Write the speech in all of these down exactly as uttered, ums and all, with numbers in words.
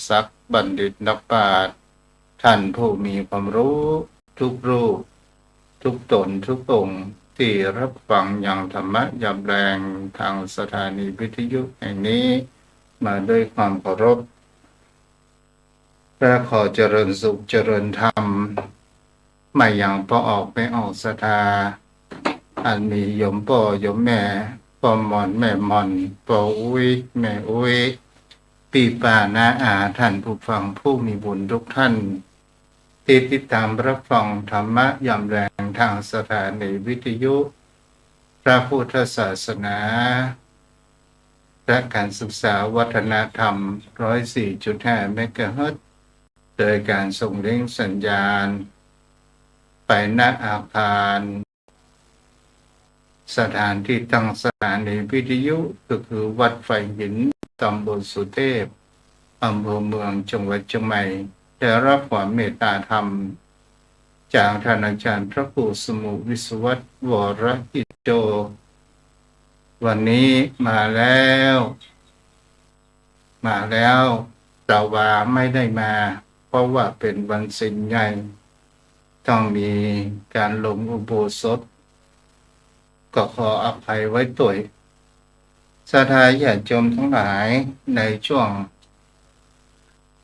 ศักดิ์บัณฑิตนักปราชญ์ ท่านผู้มีความรู้ทุกรูป ทุกต๋นทุกองค์ ตี้รับฟังยังธรรมะยำแลงตางสถานีวิทยุแห่งนี้ มาด้วยความเคารพ และขอเจริญสุขเจริญธรรม มายังป้อออกแม่ออกศรัทธา อันมีโยมป้อโยมแม่ ป้อหม่อนแม่หม่อน ป้ออุ๊ยแม่อุ๊ย ปี้ป้าน้าอา ท่านผู้ฟังผู้มีบุญทุกท่าน ตี้ติดต๋ามรับฟังธรรมะยำแลงตางสถานีวิทยุพระพุทธศาสนา และก๋านศึกษาวัฒนธรรม ร้อยสี่จุดห้าเมกะเฮิรตซ์ โดยก๋านส่งลิงก์สัญญาณ ไป ณ อาคาร สถานที่ตั้งสถานีวิทยุ ก็คือวัดไฟหิน ตำบลสุเทพ อำเภอเมือง จังหวัดเจียงใหม่ ได้รับความเมตตาธรรม จากท่านอาจารย์พระครูสมุห์ วิศวัฒน์ วรกิจโจ วันนี้มาแล้ว มาแล้ว แต่ว่าไม่ได้มา เพราะว่าเป๋นวันศีลใหญ่ ต้องมีก๋านลงอุโบสถ ก็ขออภัยไว้ตวย ศรัทธาญาติโยมตังหลาย ในช่วง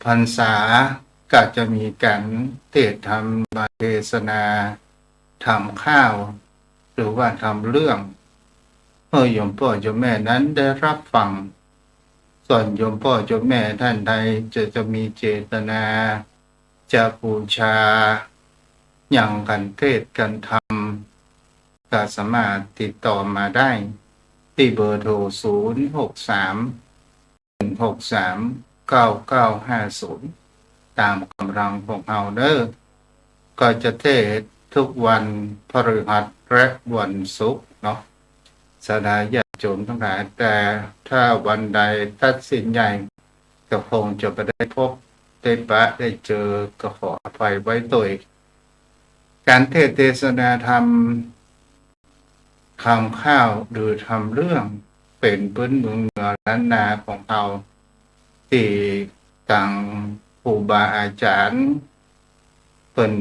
พรรษา ก็จะมีก๋านเทศน์ธรรมเทศนา ทำข้าว หรือว่าทำเรื่อง หื้อโยมป้อโยมแม่นั้นได้รับฟัง ส่วนโยมป้อโยมแม่ท่านใดจะ จะมีเจตนา จะบูชา ยังก๋านเทศน์ก๋านธรรม ก็สามารถติดต่อมาได้ ตี้เบอร์โทร ศูนย์หกสาม หนึ่งหกสาม เก้าเก้าห้าศูนย์ ต๋ามก๋ำลังของเฮาเน่อ ก็จะเทศน์ทุกวันพฤหัสและวันศุกร์เนาะ ศรัทธาญาติโยมตังหลาย แต่ถ้าวันใดตัดศีลใหญ่ ก็คงจะบ่ได้พบ ได้ปะ ได้เจอ ก็ขออภัยไว้ตวย ก๋านเทศน์เทศนาธรรม ทำข้าวหรือทำเรื่อง เป๋นปื๊นเมืองเหนือล้านนาของเฮา ตี้ตางครูบาอาจ๋ารย์ เปิ้น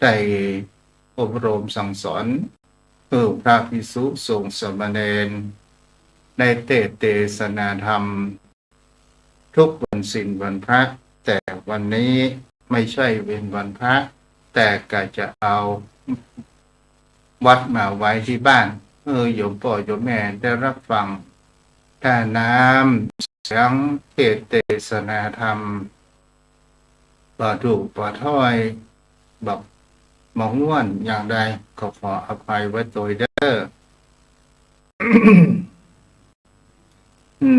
ได้อบรมสั่งสอน หื้อพระภิกษุสงฆ์สามเณร ได้เทศน์เทศนาธรรม ทุกวันศีลวันพระ แต่วันนี้ไม่ใช่เป๋นวันพระ แต่ก็จะเอาวัดมาไว้ตี้บ้าน หื้อโยมป้อโยมแม่ได้รับฟัง ถ้าน้ำเสียงเทศน์เทศนาธรรม บ่ถูกบ่ถ้อย บ่ บ่ม่วนอย่างใด ก็ขออภัยไว้ตวยเน่อ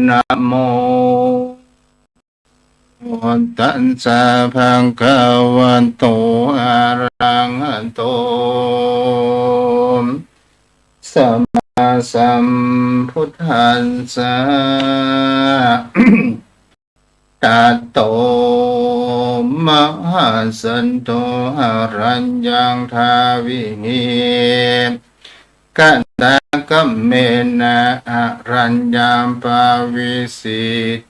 นะโม ตัสสะ ภะคะวะโต อะระหะโต สัมมาสัมพุทธัสสะ ตะโต มะหาสันโต หะรัญญัง ทาวิหิ กะตะกะเมนะ หะรัญญาปาวิสิ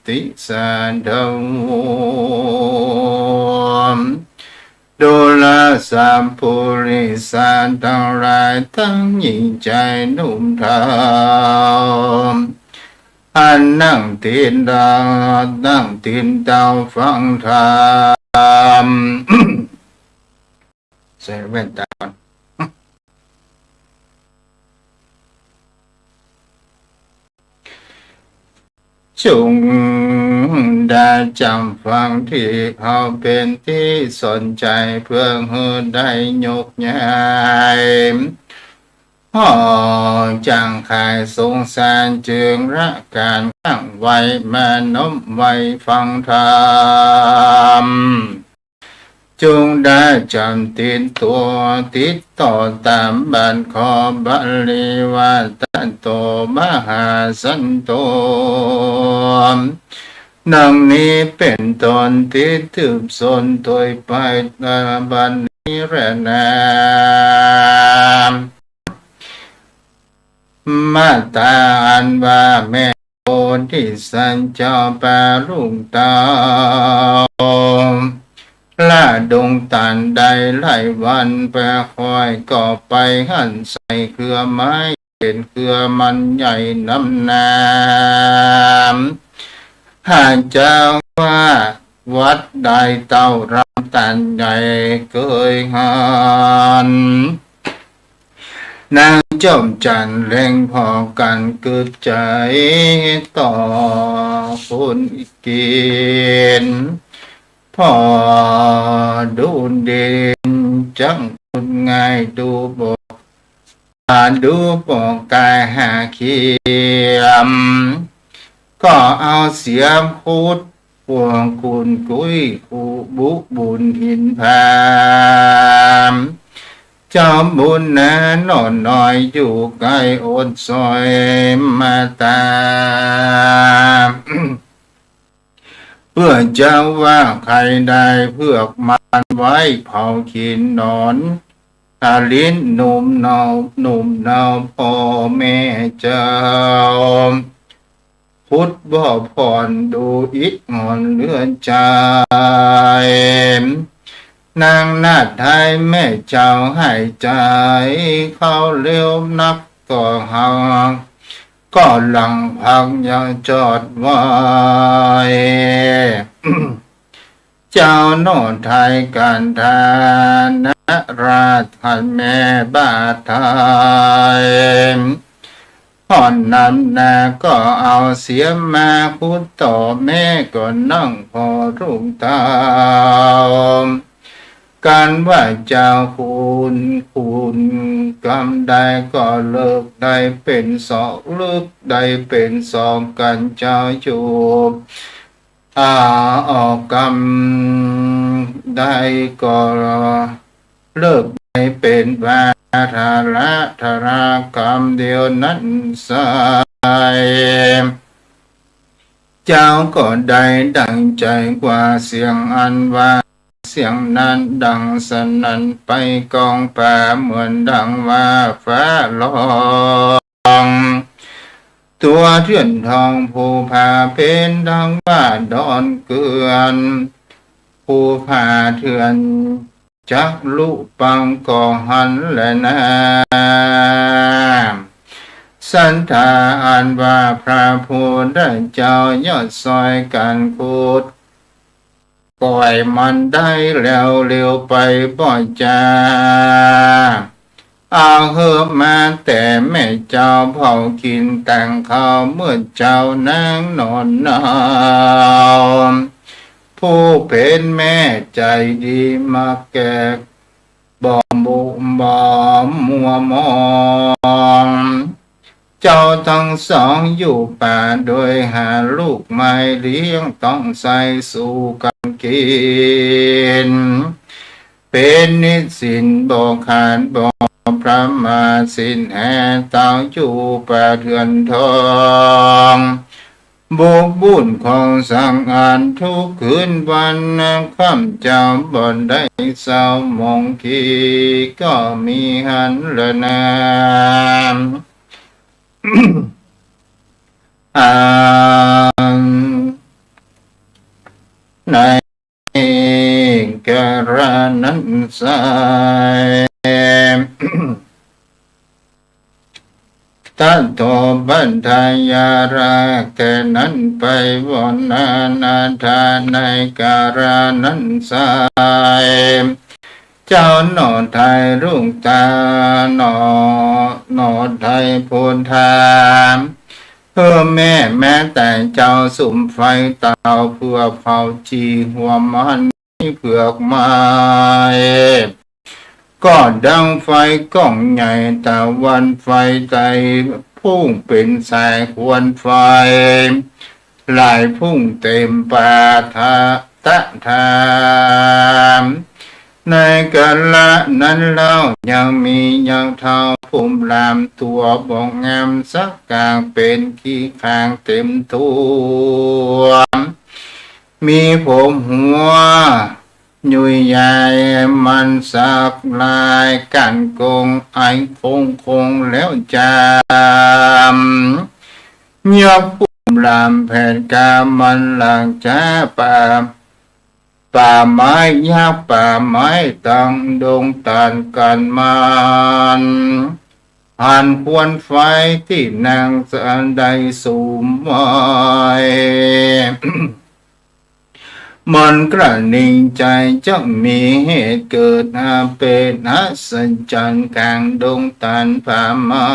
ติสาโท ดูราสัพปุริสะตังหลาย ตังหญิงจายหนุ่มเฒ่า อันนั่งติดตาว นั่งติดตาวฟังธรรม ใส่แว่นต๋าก่อน จุ่งได้จ๋ำฟังธรรม ตี้เป๋นตี้สนใจ๋ เปื้อหื้อได้ยกย้าย ออกจากข่ายสงสาร จึงละก๋านข้างไว้ มาน้อมไว้ฟังธรรม จุ่งได้จ๋ำติดตั๋ว ติดต่อต๋ามบัตร ขอบาลีว่า ตะโต มะหาสันโต ดังนี้เป๋นต้น ตี้สืบสนโตยไป ตะบัดนี้แลนา มาต๋าอันว่าแม่ ธิสัตว์เจ้าปาลูกเต้า ละดงตานได้หลายวัน ไปคอยก็ไปหันใส่เครือไม้ เป๋นเครือมันใหญ่นำนา หากเจ้าว่าวัดใดเต้ารำตานใหญ่เกยหัน นางจอมจันทร์เล็งผ่อกั๋นกึ๊ดใจ๋ต่อคนกิ๋น ผ่อดูดินจักขุดง่าย ดูบ่อ หาดูบ่อกายหาเขียม ก็เอาเสียมขุด พวกคุณกุ้ย อุบุญหินพาม เจ้าบุญนาหนอน้อยอยู่ใก้อดสอยมาตา เปื้อเจ้าว่าใค่ได้เผือกมันไว้เผากิ๋นหนอน ทารินหนุ่มเนา หนุ่มเนาพ่อแม่เจ้า ขุดบ่อพ่อนดูอิดอ่อนเหลือใจ๋ นางนาฏไทยแม่เจ้าหายใจ๋เข้าเร็วนัก ก็หาก ก็หลังพักอย่าจอดไว้ เจ้าหนอไทยกันทานะราชขันแม่บาทไทย ผ่อนนำนาก็เอาเสียมมาขุดต่อแม่ก็นั่งผ่อลูกเต้า กันว่าเจ้าคุณ คุณกำได้ก็เลิกได้เป๋นสอง เลิกได้เป๋นสองกันเจ้าอยู่ อ่า ออกกำได้ก็เลิกได้เป๋นว่าทาระทารากำเดียวนั้นไส้ เจ้าก็ได้ดั่งใจ๋กว่าเสียงอันว่า เสียงนั้นดังสนั่นไปกองป่า เหมือนดังว่าฟ้าร้อง ตั๋วเถื่อนทองภูผาเป๋นดังว่าดอนเกือน ภูผาเถื่อนจักลุปังก็หันแลนา ศรัทธาอันว่าพระพุทธเจ้ายอดซอยกั๋นขุด ก้อยมันได้แล้วเร็วไปบ่จ้า เอาเหิบมาแต่แม่เจ้าเผากิ๋นตังข้าวเมื่อเจ้านั่งนอนเนา ผู้เป๋นแม่ใจ๋ดีมาแกก บ่มุ บ่มัวมอง เจ้าตังสองอยู่ป่าโดยหาลูกไม่เลี้ยง ต้องใส่สู่กั๋นกิ๋น เป๋นนิสิตบ่ขาดบ่ประมาท ศีลแห่เต้าอยู่ป่าเถื่อนทอง บกบุญของสังอันทุกคืนวันนะ ค่ำเจ้าบ่ได้เศร้าหมองขี้ ก็มีหันแลนา อันในกาลนั้นไส้ ตโตปัฏฐายาระ แต่นั้นไปวรนานาถาในกาลนั้นไส้ เจ้าหนอไทยลูกเต้า หนอ หนอไทยพุทธา เออแม่ แม้แต่เจ้าสุมไฟเตาเพื่อเผาจี่หัวมัน เผือกไม้ ก็ดังไฟก้องใหญ่ตะวันไฟใต้ พุ่งเป๋นสายควันไฟ หลายพุ่งเต็มป่าทะ ตะทาม ในกาละนั้นเล่ายังมียักษ์เฒ่าภูมิลามตั๋วบ่งามสักกางเป๋นขี้คางเต็มทั่ว มีผมหัวหยุ่ยใหญ่มันสักลายกั้นกงไอคงคงแล้วจาม ยักษ์ภูมิ รามแผนก๋ามันหลังจ๊าป่า ป่าไม้ยักษ์ป่าไม้ตังดงตาลกั๋นมัน หันควันไฟตี้นางสะใดสุมไว้ มันกระหนิ่งใจ๋จักมีเหตุเกิด หาเป๋นอัศจรรย์ก๋างดงตาลป่าไม้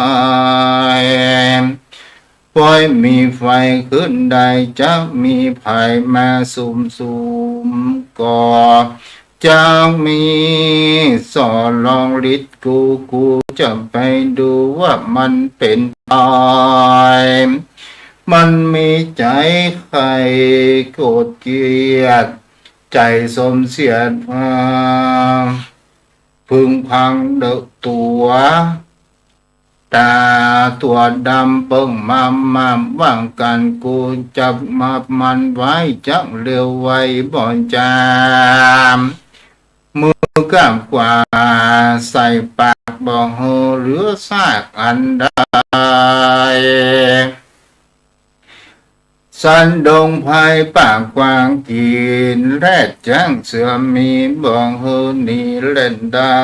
ปอยมีไฟขึ้นได้ จักมีภัยมาสุมสุม ก็จักมีสอลองฤทธิ์กู กูจะไปดูว่ามันเป๋นใผ มันมีใจ๋ใค่โกรธเกลียด ใจ๋สมเสียด อ่า พึงพังเดอะตั๋ว ต๋าตั๋วดำเปิ้งมามาว่างกั๋น กูจักมัดมันไว้จักเร็วไวบ่จ๋าม มือก้ามขวาใส่ปากบ่หื้อเหลือซากอันใด สันดงไพรป่ากว้าง กิ๋นแรดจ๊างเสือมี บ่หื้อหนีเล่นได้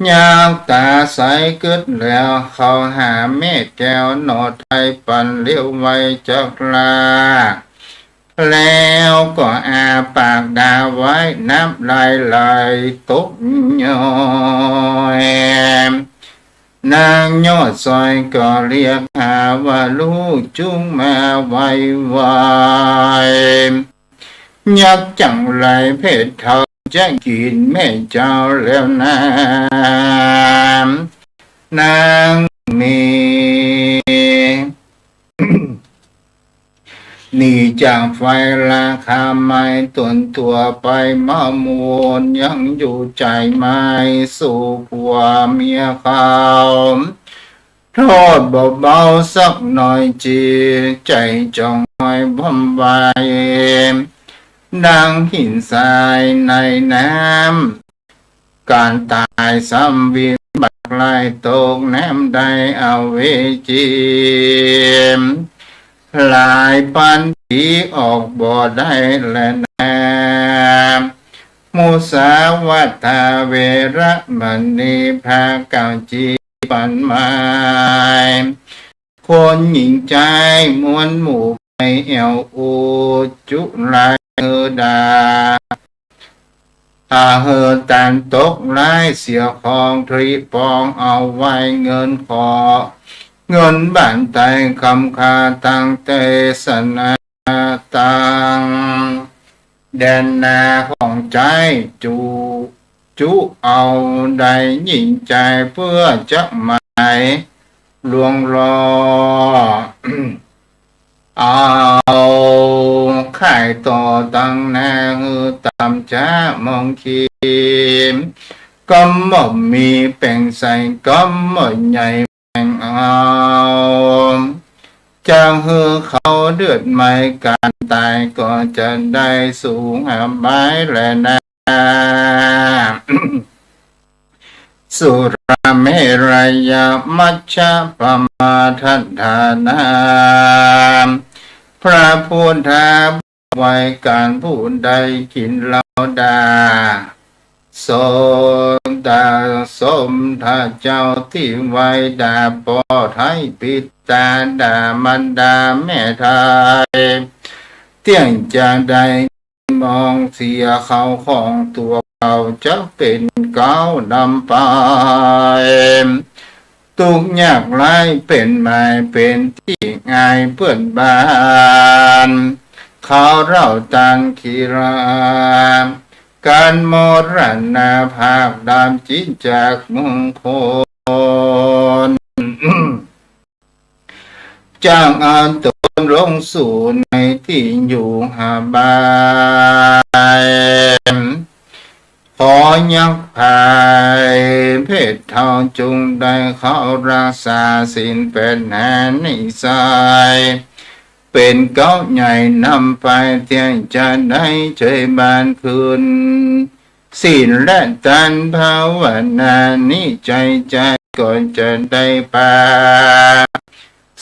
ยักษ์ต๋าใสกึ๊ดแล้ว เข้าหาแม่แก้วหน่อไทย ปันเลี้ยวไวจักลา แล้วก็อ้าปากด่าไว้ น้ำลายไหลตกย้อย นางยอดซอยก็เรียกหาว่า ลูกจุ่งมาไวๆ ยักษ์จั๋งไรเพชรเฒ่าจะกิ๋นแม่เจ้าแล้วนา นางมี หนีจากไฟราคาไม้ตนตั๋วไป เมามัวยังอยู่ใจ๋ไม้สู่ผัวเมียเขา โทษบ่เบาสักหน่อย จิตใจ๋จองไว้บ่ำไว ดังหินทรายในน้ำ ก๋านต๋ายซ้ำวิบัติ ไหลตกน้ำได้อเวจี หลายปันผีออกบ่ได้แลนา มุสาวาทาเวระมณี พากั๋นจีบปันไม้ คนหญิงใจ๊มวลหมู่ไปแอ่วอุจจุลายหื้อด่า อาหื้อตานตกร้ายเสียของ ทรีปองเอาไว้เงินขอ เงินบ้านไต้คำคาตังเตสนาตัง แดนนาของใจ๊จุ จุเอาได้ยิ่งใจ๋ เปื้อจักหมายลวงล่อ เอาข่ายต่อตังนาหื้อต๋ามจ๊ามองขีม กำบ่มีแป๋งใส กำบ่ใหญ่แป๋งเอา จะหื้อเขาเดือดไหม้ ก๋านต๋ายก็จะได้สูงหาบายแลนา สุราเมรยมัชฌปมาทัฏฐานา พระพุทธาบอกไว้ ก๋านผู้ใดกิ๋นเหล้าด่า สม ด่าสมเด็จเจ้าตี้ไหว้ ด่าป้อไท้ปิดตา ด่ามารดาแม่ไท้ เตี้ยงจะได้ มองเสียเข้าของตั๋วเขา จะเป๋นเก๊านำไป ตุ๊กข์ยากไร้เป๋นหมาย เป๋นตี้อายเปื้อนบ้าน เขาเล่าตันขีรา ก๋านมรณภาพ ดำจิตจากมงคล จักเอาตนลงสู่ในตี้อยู่หาบาย ขอยักษ์ไพร่เพชรเฒ่า จุ่งได้เข้ารักษาศีลแปดหานิสัย เป๋นเก๊าใหญ่นำไป เตี้ยงจะได้เจยบานคืน ศีลและตานภาวนานี้ ใจ๋ใจ๋ก็จะได้ปา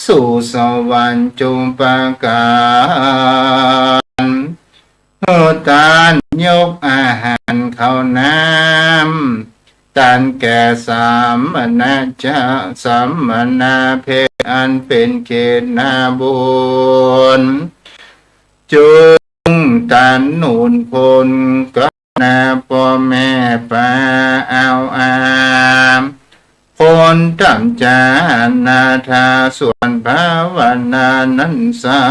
สู่สวรรค์จงประก๋าน หื้อต้านยกอาหารข้าวน้ำ ตานแก่สมณะเจ้า สมณะเพศ อันเป๋นเขตนาบุญ จงตาหนุนคุณกรุณาป้อแม่ป้าอาวอา คนต๋ามจานาถา ส่วนภาวนานั้นไส้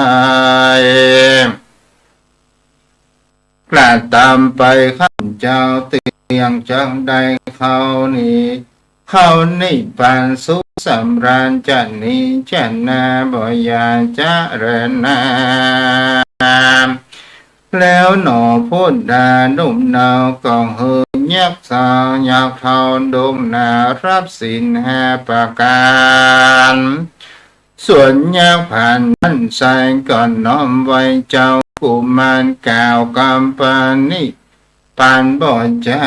กระตำไป ข้าพเจ้าเตียงจักได้เข้านี้ เข้านิพพานสุขสำราญจะนี้จะนา บ่อย่าจะแลนา แล้วหนอพุทธานุมเนา ก็หื้อยักษ์สาวยักษ์เฒ่าดวงหนา ฮับศีลห้าประก๋าน ส่วนยักษ์ผานนั้นไส้ ก็น้อมไหว้เจ้ากุมาร กล่าวกำปณิธานบ่จา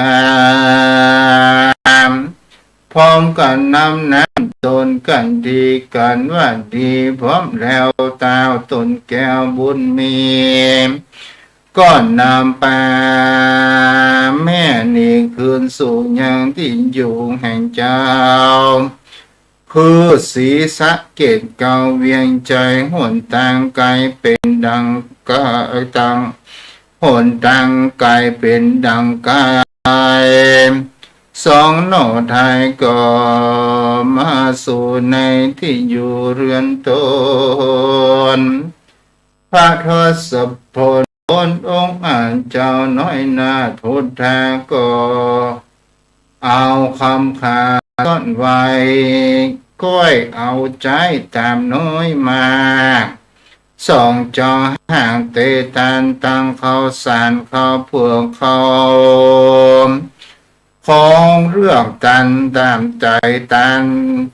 พร้อมกั๋นนำหน้าต๋นกั๋นดีกั๋นว่าดี พร้อมแล้วต้าวต๋นแก้วบุญมี ก็นำป้อแม่นี้คืนสู่ยังตี้อยู่แห่งเจ้า คือศรีสะเกษเกล้าเวียงจันทน์ หนตางไก๋เป๋นดังไก๋ ตาง หนตางไก๋เป๋นดังไก๋ สองหน่อไทยก็มาสู่ในตี้อยู่เฮือนต๋น พระทศพล องค์อาจเจ้าน้อยนาถพุทธา ก็เอาคำขาซ่อนไว้ ก้อยเอาใจ๊ต๋ามน้อยมาก สองจอหากเตตานตังข้าวสารข้าวเผือกข้าว ของเลือกตานต๋ามใจ๋ตาน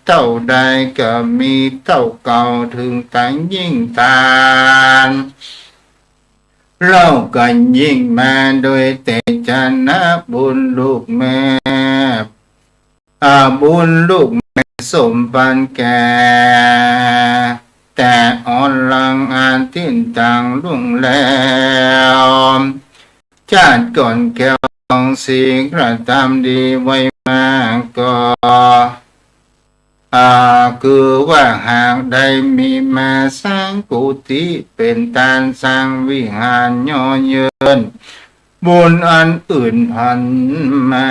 เต้าใดก็มีเต้าเก่า เถิงต๋ายยิ่งตาน เล่ากั๋นยิ่งมาโดยเตจานะบุญลูกแม่ อาบุญลูกแม่สมปันแก่ แต่อ่อนหลังอาทิตย์ต่างลุงแล้ว ชาติก่อนแก้วของศรีกระทำดีไว้มาก็ อ่า คือว่าหากได้มีมาสร้างกุฏิเป๋นตานสร้างวิหารย่อเยิน บุญอันอื่นผันมา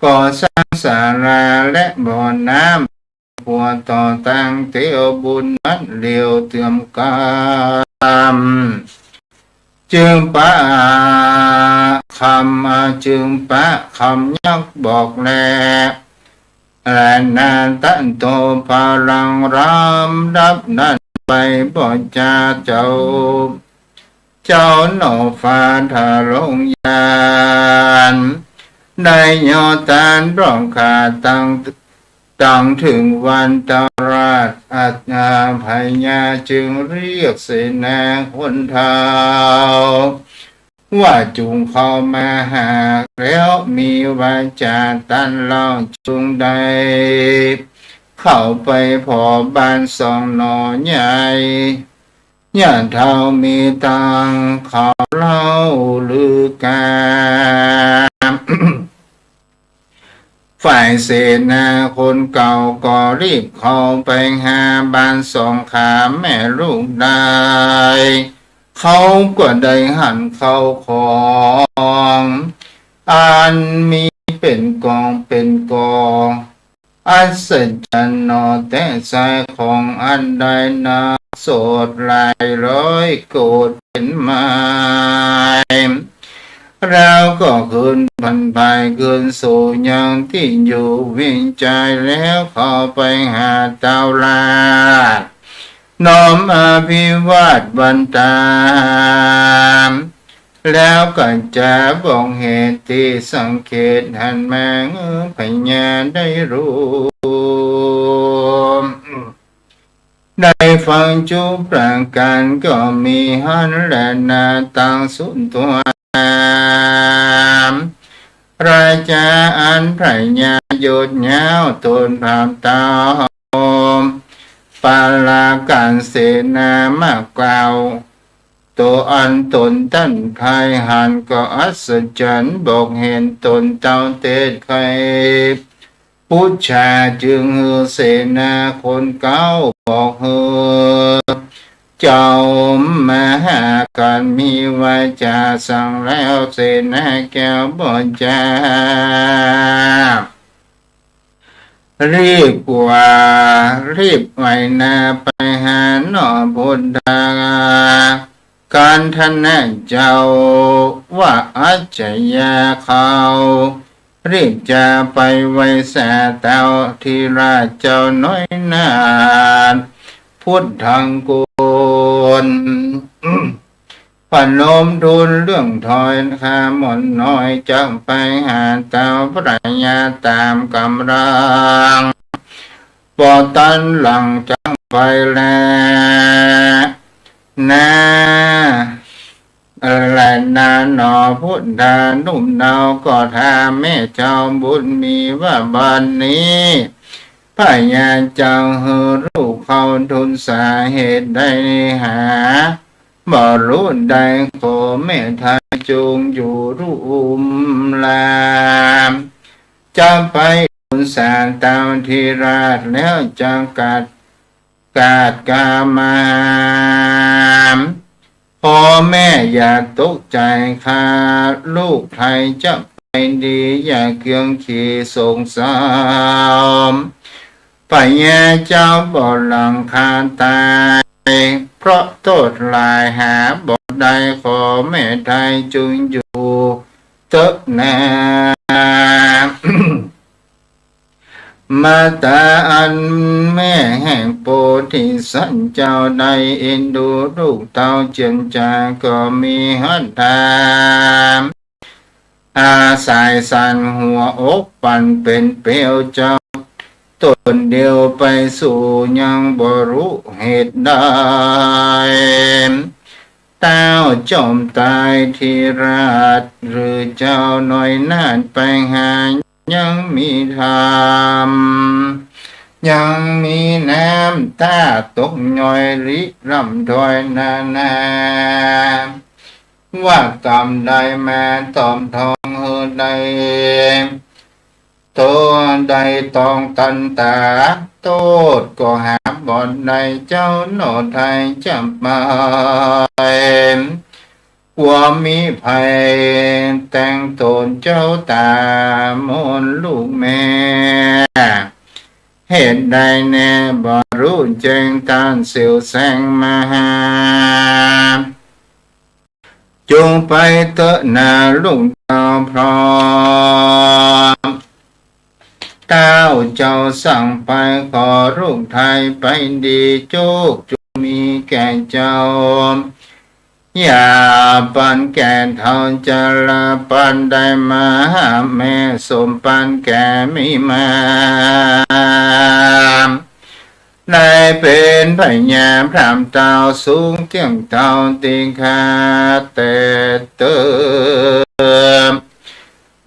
ก่อสร้างศาลาและบ่อน้ำ ครัวต่อตั้งเตียวบุญนั้นเลียวเติมกำ จึงปะคำ จึงปะคำยักษ์บอกแล และนาตันโตพลังรำดับนั้นไปบ่จาเจ้า เจ้าหน่อฟ้าทะลงยาน ได้ยอตานร้องขาตั้ง ตั้งเถิงวันตราช อาจารย์พญาจึงเรียกเสนาคนเฒ่า ว่าจุ่งเข้ามาหา แล้วมีวาจาตันเล่าจุ่งได้ เข้าไปผ่อบ้านสองหน่อใหญ่ ญาติเฒ่ามีตังเขาเล่าลือกา ฝ่ายเสนาคนเก่าก็รีบเข้าไปหาบ้านสองขาแม่ลูกได้ เขาก็ได้หันเข้าของ อันมีเป๋นกองเป๋นกอง อัศจรรย์หนอแต๊ ใส้ของอันได้นักโสดหลายร้อยโกฏิเป๋นไม้ แล้วก็คืนผันไปคืนสู่ยังตี้อยู่เวียงจันทน์ แล้วเข้าไปหาเต้าราช น้อมอภิวาทวันตาม แล้วก็จะบอกเหตุตี้สังเขตหันมาหื้อพญาได้ฮู้ ได้ฟังจุประก๋านก็มีหั้นแลนาตังสุนทร ราชาอันพญายศยาวตนพราหมณ์เต้า ปารากัสเสนามากล่าว ตั๋วอันตนต้านใผหันก็อัศจรรย์ บอกเห็นต๋นเต้าเตชะไข ปุจฉาจึงหื้อเสนาคนเก๊าบอกหื้อ เจ้ามหากัณฑ์มีวาจ๋าสั่งแล้ว เสนาแก้วบ่จ๋า รีบกว่า รีบไวนาไปหาหน่อพุทธา กันธนะเจ้าว่าอัจฉริยะเขา รีบจะไปไหว้สาเต้าธิราชเจ้าน้อยนาถ พุทธังกุล พนมทูลเรื่องถอยข้าหม่อมน้อย จะไปหาเต้าพระยาต๋ามก๋ำลัง บ่ตันหลังจักไปแล นา แลนาหนอพุทธา หนุ่มเนาก็ถ้าแม่เจ้าบุญมีว่าบัดนี้ พระยาเจ้าหื้อลูกเข้าทูลสาเหตุใดหา บ่ฮู้ได้ ขอแม่ไทยจงอยู่ลุ่มลาม จะไปทูลสาเต้าธิราชแล้วจะกราบ กราบกรามมา พ่อแม่อย่าตกใจ๋ ข้าลูกไทยจะไปดี อย่าเคืองขีสงสัย พระยาเจ้าบ่หลังคาต๋าย เพราะโต้ษหลายหาบ่ได้ ขอแม่ไทยจงอยู่เต๊อะนา มาต๋าอันแม่แห่งโพธิสัตว์เจ้า ได้เอ็นดูลูกเต้าเจียนจ๋า ก็มีฮัตถา อาสายสันหัวอกปันเป็นเปลวเจ้า ต๋นเดียวไปสู่ยังบ่ฮู้เหตุใด เต้าจอมไตรธิราช หรือเจ้าน้อยนาถไปหา ยังมีธรรม ยังมีน้ำต๋าตกย้อยริร่ำถอยนานา ว่ากำใดมาตอบทองหื้อได้ โตได้ตองตันต๋า โต้ษก็หาบ่ได้ เจ้าหน่อไทยจะไป กั๋วมีภัยแต่งตนเจ้าต๋ามนลูกแม่ เหตุใดแน่บ่ฮู้แจ้ง ต้านเสียวแสงมหา จงไปเต๊อะนาลูกเต้า พร้อม เต้าเจ้าสั่งไป ขอลูกไทยไปดี โจคจงมีแก่เจ้า อย่าปันแก่เฒ่าจรา ปันได้มาหาแม่ สมปันแก่มีมา ได้เป๋นพญาพราหมณ์เต้า สูงเตี้ยงเต้าตี้ข้าแต่เติม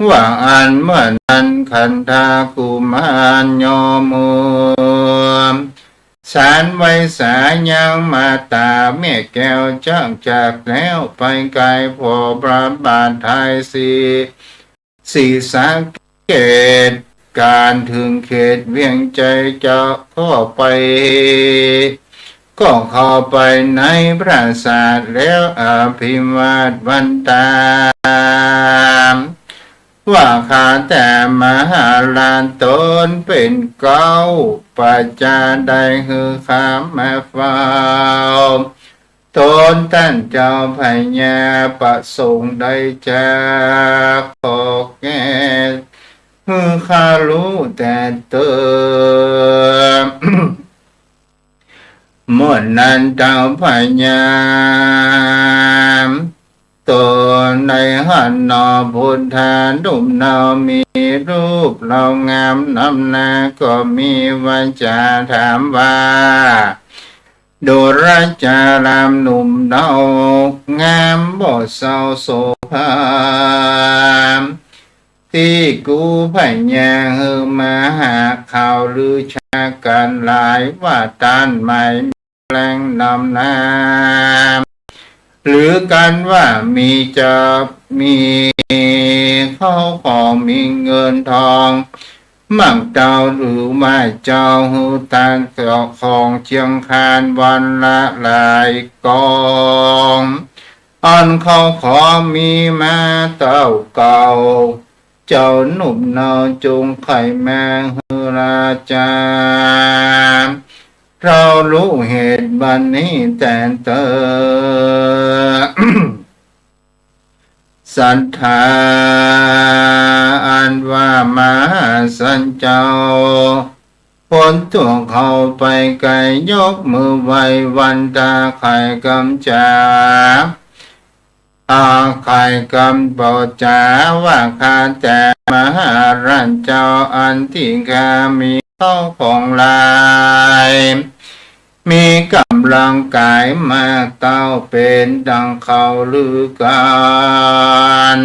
ว่าอั้นเมื่อนั้นขันธกุมารยอมเมือ สารไว้สายังมาต๋า แม่แก้วจักจากแล้วไปไกล พอพระบาทไทยศรี ศรีสะเกษ ก๋านถึงเขตเวียงชัยจะเข้าไป ก็เข้าไปในปราสาทแล้วอภิวาทวันต๋า ว่าข้าแต่มหาราช ตนเป๋นเก๊า ประจาได้หื้อข้ามาเฝ้า ตนต้านเจ้าพญาประสงค์ใดจะขอแก้ หื้อข้าฮู้แต่เติม เมื่อนั้นเต้าพญา ตนได้หันหนอพุทธา หนุ่มเนามีรูปเล่างามนำหน้า ก็มีวาจ๋าถามว่า ดูราจารามหนุ่มเนางามบ่เศร้าโศกพราม ตี้กูพญาหื้อมาหาข่าวลือชากั๋นหลายว่าต้านหมายมีแรงนำหน้า ลือกั๋นว่ามีจะมีเข้าของมีเงินทอง มั่งเต้าหรือว่าเจ้าหื้อต้านเจ้าของเจียงคานวันละหลายกอง อันเข้าของมีมาเต้าเก่า เจ้าหนุ่มเนาจงใค่มาหื้อราชา เฮาฮู้เหตุบัดนี้แต๊เต๊อ ศรัทธาอันว่ามหาสันเจ้า พ้นตั๋วเข้าไปไก๋ยกมือไหว้วันตาไข่กำจ๋า อาไข่กำบอกจ๋าว่าข้าแต่มหาราชเจ้าอันตี้ข้ามีเข้าของหลาย มีก๋ำลังก๋ายมากเต้าเป๋นดังเขาลือกั๋น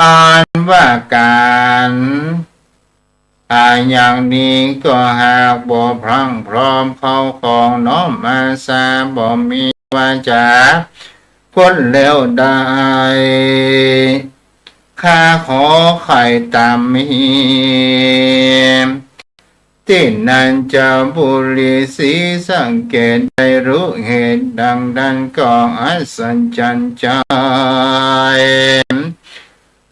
อันว่าก๋าน อาอย่างนี้ก็หากบ่พรั่งพร้อมเข้าของน้อมอาสาบ่มีว่าจ๋า คนเลวได้ ข้าขอไข่ต๋ามมี ตี้นั้นเจ้าบุรีศรีสังเกตได้ฮู้เหตุดังนั้นก็อัศจรรย์ใจ๋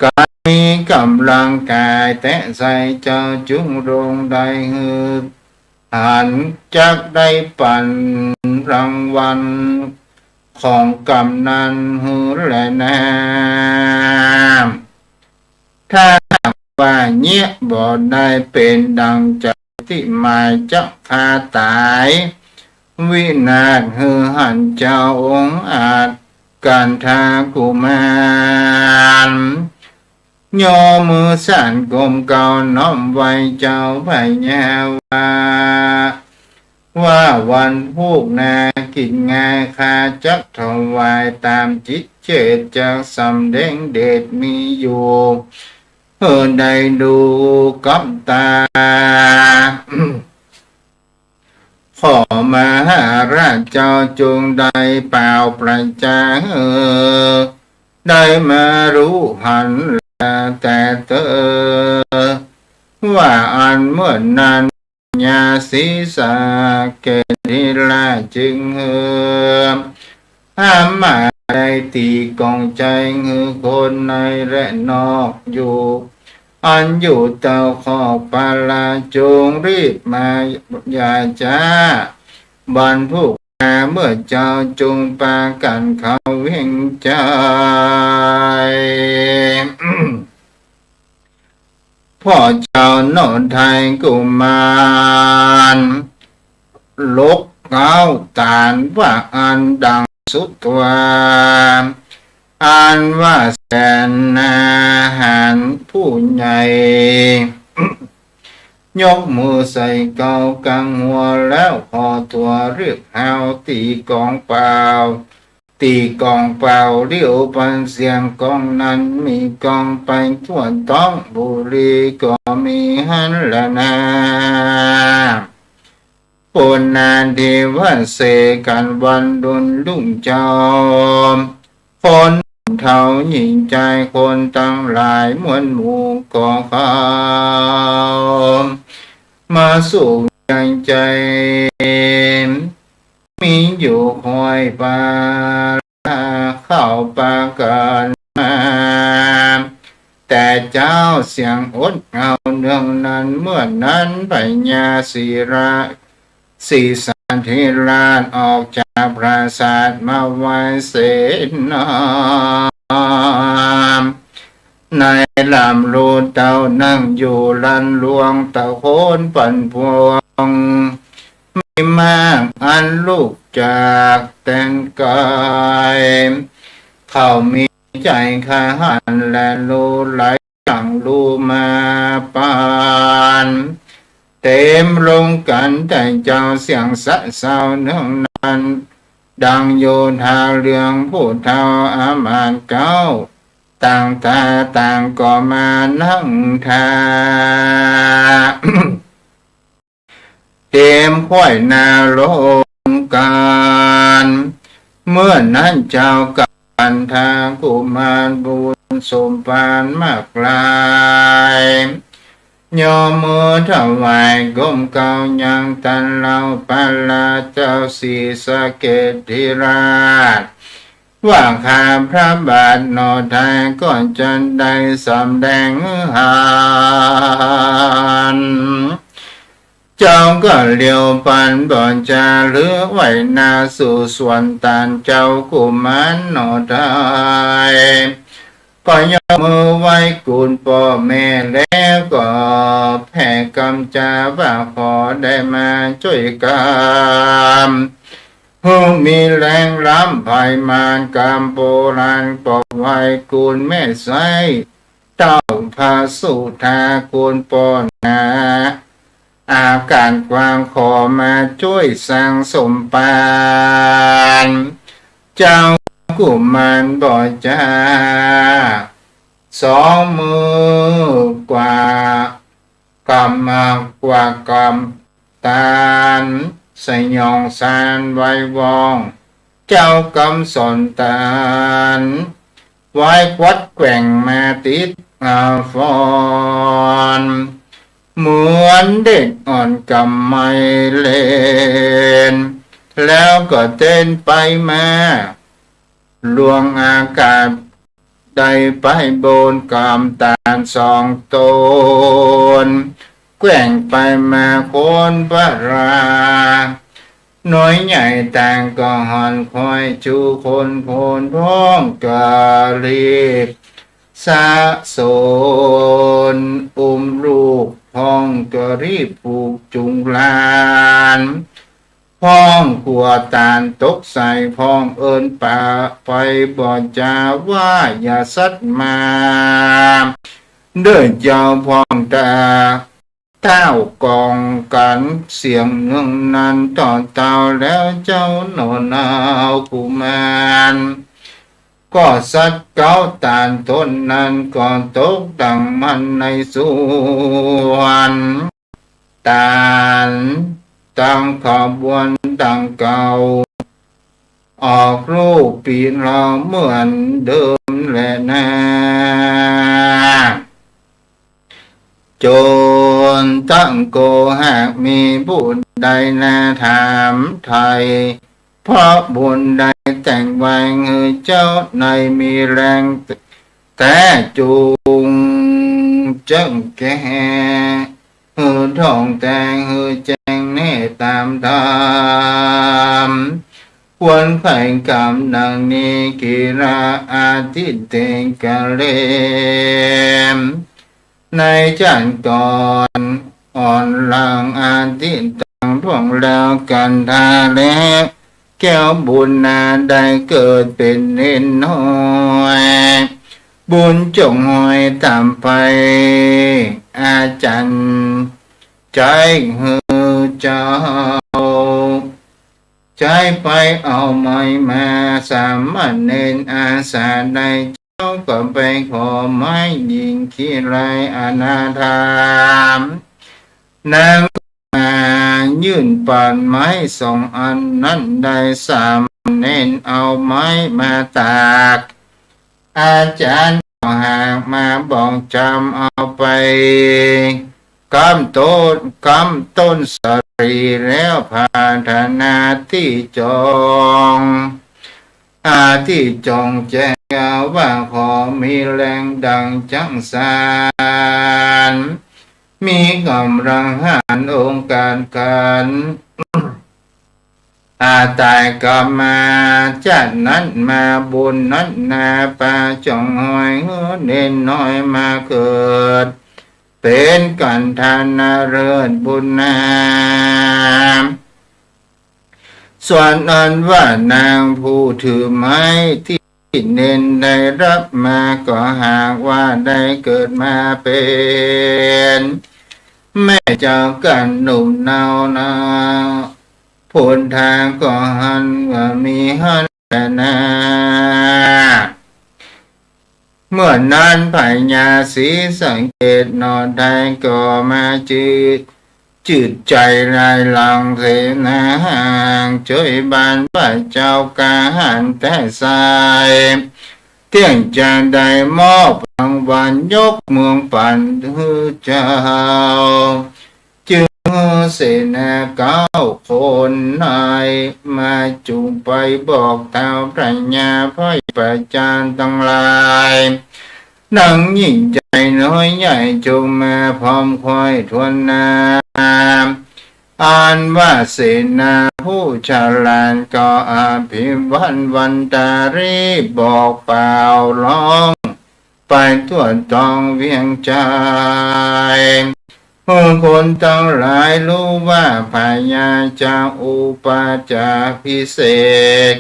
ก๋านมีก๋ำลังก๋ายแต๊ใส เจ้าจุ่งลงได้หื้อหัน จักได้ปั๋นรางวัลของกำนั้นหื้อแลนา ถ้าหากว่าเยียะบ่ได้เป๋นดังใจ๋ตี้หมาย จักพาต๋ายวินาศหื้อหัน เจ้าองอาจ กันทากุมาร ย่อมือสานก้มเกล้าน้อมไหว้เจ้าพญาว่า ว่าวันพูกนากิจง่าย ข้าจักถวายต๋ามจิตเจต จักสำแดงเดชมีอยู่ หื้อได้ดูกับต๋า ขอมหาราชเจ้าจงได้เป่าประจาหื้อ ได้มาฮู้หันแลแต๊เต๊อ ว่าอันเมื่อนั้น พญาศรีสะเกษฐิราชจึงหื้อ ห้ามมาได้ตี้ก๋องใจ๋หื้อคนในและนอกอยู่ อันอยู่เต้าคอกปาลา จงรีบมาอย่าจ๊า วันพูกนาเมื่อเจ้าจงปากั๋นเข้าเวียงใจ๋ พ่อเจ้าเนาะไทยกุมาร ลกเกล้าตานว่าอันดังสุดตัว อันว่าแสนนาหารผู้ใหญ่ ยกมือใส่เกล้ากังหัวแล้วขอตั๋วเรียกเฮาตี้ก๋องเป่า ตี้ก๋องเป่าเลี้ยวปันเสียงก๋องนั้นมีก้องไปทั่วต๊องบุรีก็มีหั้นแลนา ปุณณาธิวเสกกันวันดุลลุ่งเจ้า คนเฒ่าหญิงจายคนตังหลายมวลหมู่ก็เข้า มาสู่ยังใจ๋ มีอยู่คอยปาเข้าปากั๋นมา แต่เจ้าเสียงอดเอาเนืองนั้น เมื่อนั้นพญาศรีรา ศรีสันธิราชออกจากปราสาทมาไหว้เสนน้อม ในลำลูเต้านั่งอยู่ลานหลวงตะโคนปันพวง มีมากอันลุกจากแตนก๋าย เขามีใจ๋ขหันและลูไหลหลั่งลูมาปาน เต็มลงกั๋นแต่เจ้าเสียงสะเซาเนืองนั้น ดังโยธาเหลืองผู้เฒ่าอามาตย์เก๊า ต ต่างตาต่างก็มานั่งท่า เตรียมไขว้หน้าลงกัน เมื่อนั้นเจ้ากันทากุมารบุญสมภารมากมาย ยกมือถวายก้มเกรายังตันเล่าพระราชเจ้าศรีสะเกษฐิราช ว่าข้าพระบาทหนอไทยก็จะได้สำแดงหัน เจ้าก็เลียวปันบ่จาหรือไหว้หน้าสู่สวนตานเจ้ากุมารหนอไทย ก็ยกมือไหว้กุณป้อแม่แล้วก็แผ่กำจาว่าขอได้มาจ้วยกำ หื้อมีแรงล้ำไพมานกำโบราณปอบไหว้กุณแม่ไส้ เต้าพระสุธากุณป้อนา อาการกว้างขอมาจ้วยสร้างสมภาร เจ้ากุมารบ่จา สองมือกว่ากำมากกว่ากำตาน สยองสานไหว้วอง เจ้ากำสอนตาน ไหว้ควัดแกว่งมาติดอาฟรณ์ เหมือนเด็กอ่อนกำไมเล่น แล้วก็เต้นไปมา ลวงอากาศ ได้ไปบนกำตานสองตน แกว่งไปมาคนพระรา น้อยใหญ่ต่างก็หอนคอยชูคนโพนพ้องกะรีบสะสน อุ้มลูกพ้องกะรีบผูกจุงหลาน พ้องกลัวตานตกใส่ พ้องเอิ้นปาไปบ่จาว่าอย่าสัตว์มา เด้อเจ้าพ้องตา เต้ากองกันเสียงหนึ่งนั้นต่อเต้าแล้วเจ้าหนอนาวกุมาร ก็สัตว์เก๊าตานตนนั้นก็ตกดังมันในสวน ตานตั้งขบวนดังเก่า ออกลูกปีนเราเหมือนเดิมแลนา จนตั้งโกหากมีบุญใดนาถามไถ่ เพราะบุญใดแต่งไว้หื้อเจ้าในมีแรงแต๊จูงเจิ่งแก่ หื้อท่องแต๊งหื้อแจ้งแน่ต๋ามธรรม ควรใฝ่กำดังนี้ กิราอาทิเตกะเล ในจั้นก่อนอ่อนหลังอาทิตย์ต่างล่วงแล้วกันทาแล้ว แก้วบุญนาได้เกิดเป๋นเณรน้อย บุญจงห้อยต๋ามไป อาจารย์ใจ๊หื้อเจ้า ใจ๊ไปเอาไม้มา สามเณรอาสาได้ เจ้าก็ไปขอไม้หญิงขี้ไร้อนาถาม นางก็มายื่นปานไม้สองอันนั้นได้ สามเณรเอาไม้มาตาก อาจารย์ก็หากมาบอกจำเอาไป กำต้น กำต้นสาลีแล้วพาธนาตี้จอง อาตี้จองแจ้งว่าขอมีแรงดังจังสาร มีก๋ำลังหาญองค์การขัน อาต๋ายกำมา จั้นนั้นมาบุญนั้นนา ปาจองห้อยหื้อเณรน้อยมาเกิด เป๋นกันทานนาเลิศบุญนา ส่วนอันว่านางผู้ถือไม้ตี้เณรได้ฮับมา ก็หากว่าได้เกิดมาเป๋นแม่เจ้ากั๋นหนุ่มเนานา ผลทางก็หันว่ามีหั้นแลนา เมื่อนั้นพญาศรีสะเกษหน่อไทยก็มาจืด จืดใจ๋ลายหลังเสนาห้าง จ้วยบรรพเจ้ากล้าหาญแต๊ไส้ เตี้ยงจะได้มอบรางวัลยกเมืองปั๋นหื้อเจ้า จึงหื้อเสนาเก้าคนใน มาจุ่งไปบอกเต้าพญาพ่อยประจานตังหลาย นังยิ่งใจ๋น้อยใหญ่จงมาพร้อมค่อยถ้วนหน้า อันว่าเสนาผู้ฉลาดก็อภิวันวันตารีบบอกเป่าร้อง ไปทั่วตองเวียงจันทน์ หื้อคนตังหลายฮู้ว่าพญาจะอุปาจาภิเษก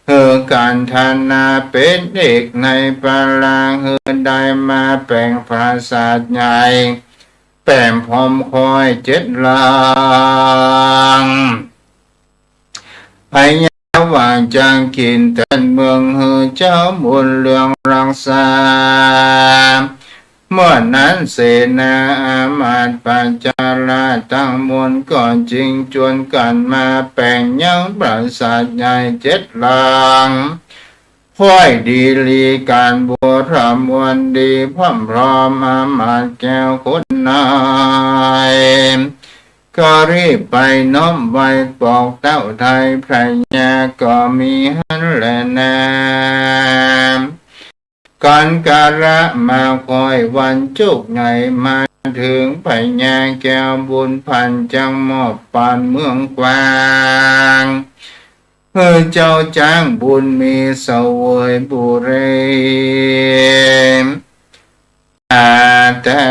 หื้อกัณฑนาเป๋นเอกในพระราช หื้อได้มาแป๋งปราสาทใหญ่ แป๋งพร้อมค่อยเจ็ดหลัง พญาว่าจะเขียนแตนเมืองหื้อเจ้าบุญเรืองรักษา เมื่อนั้นเสนาอามาตย์ประชาราษฎร์ตังมวลก็จึงจวนกั๋นมาแป๋งยังปราสาทใหญ่เจ็ดหลัง ค่อยดีลีก๋านบัวรำวันดีพร่ำพร้อมอามาตย์แก้วคนใน ก็รีบไปน้อมไหว้บอกเต้าไทยพญาก็มีหั้นแลนา กั๋นกาละมาค่อยวันจุกใหญ่มาเถิงพญาแก้วบุญพันธ์จักมอบปั๋นเมืองกวาง หื้อเจ้าจ๊างบุญมีเสวยบุรี อา แต่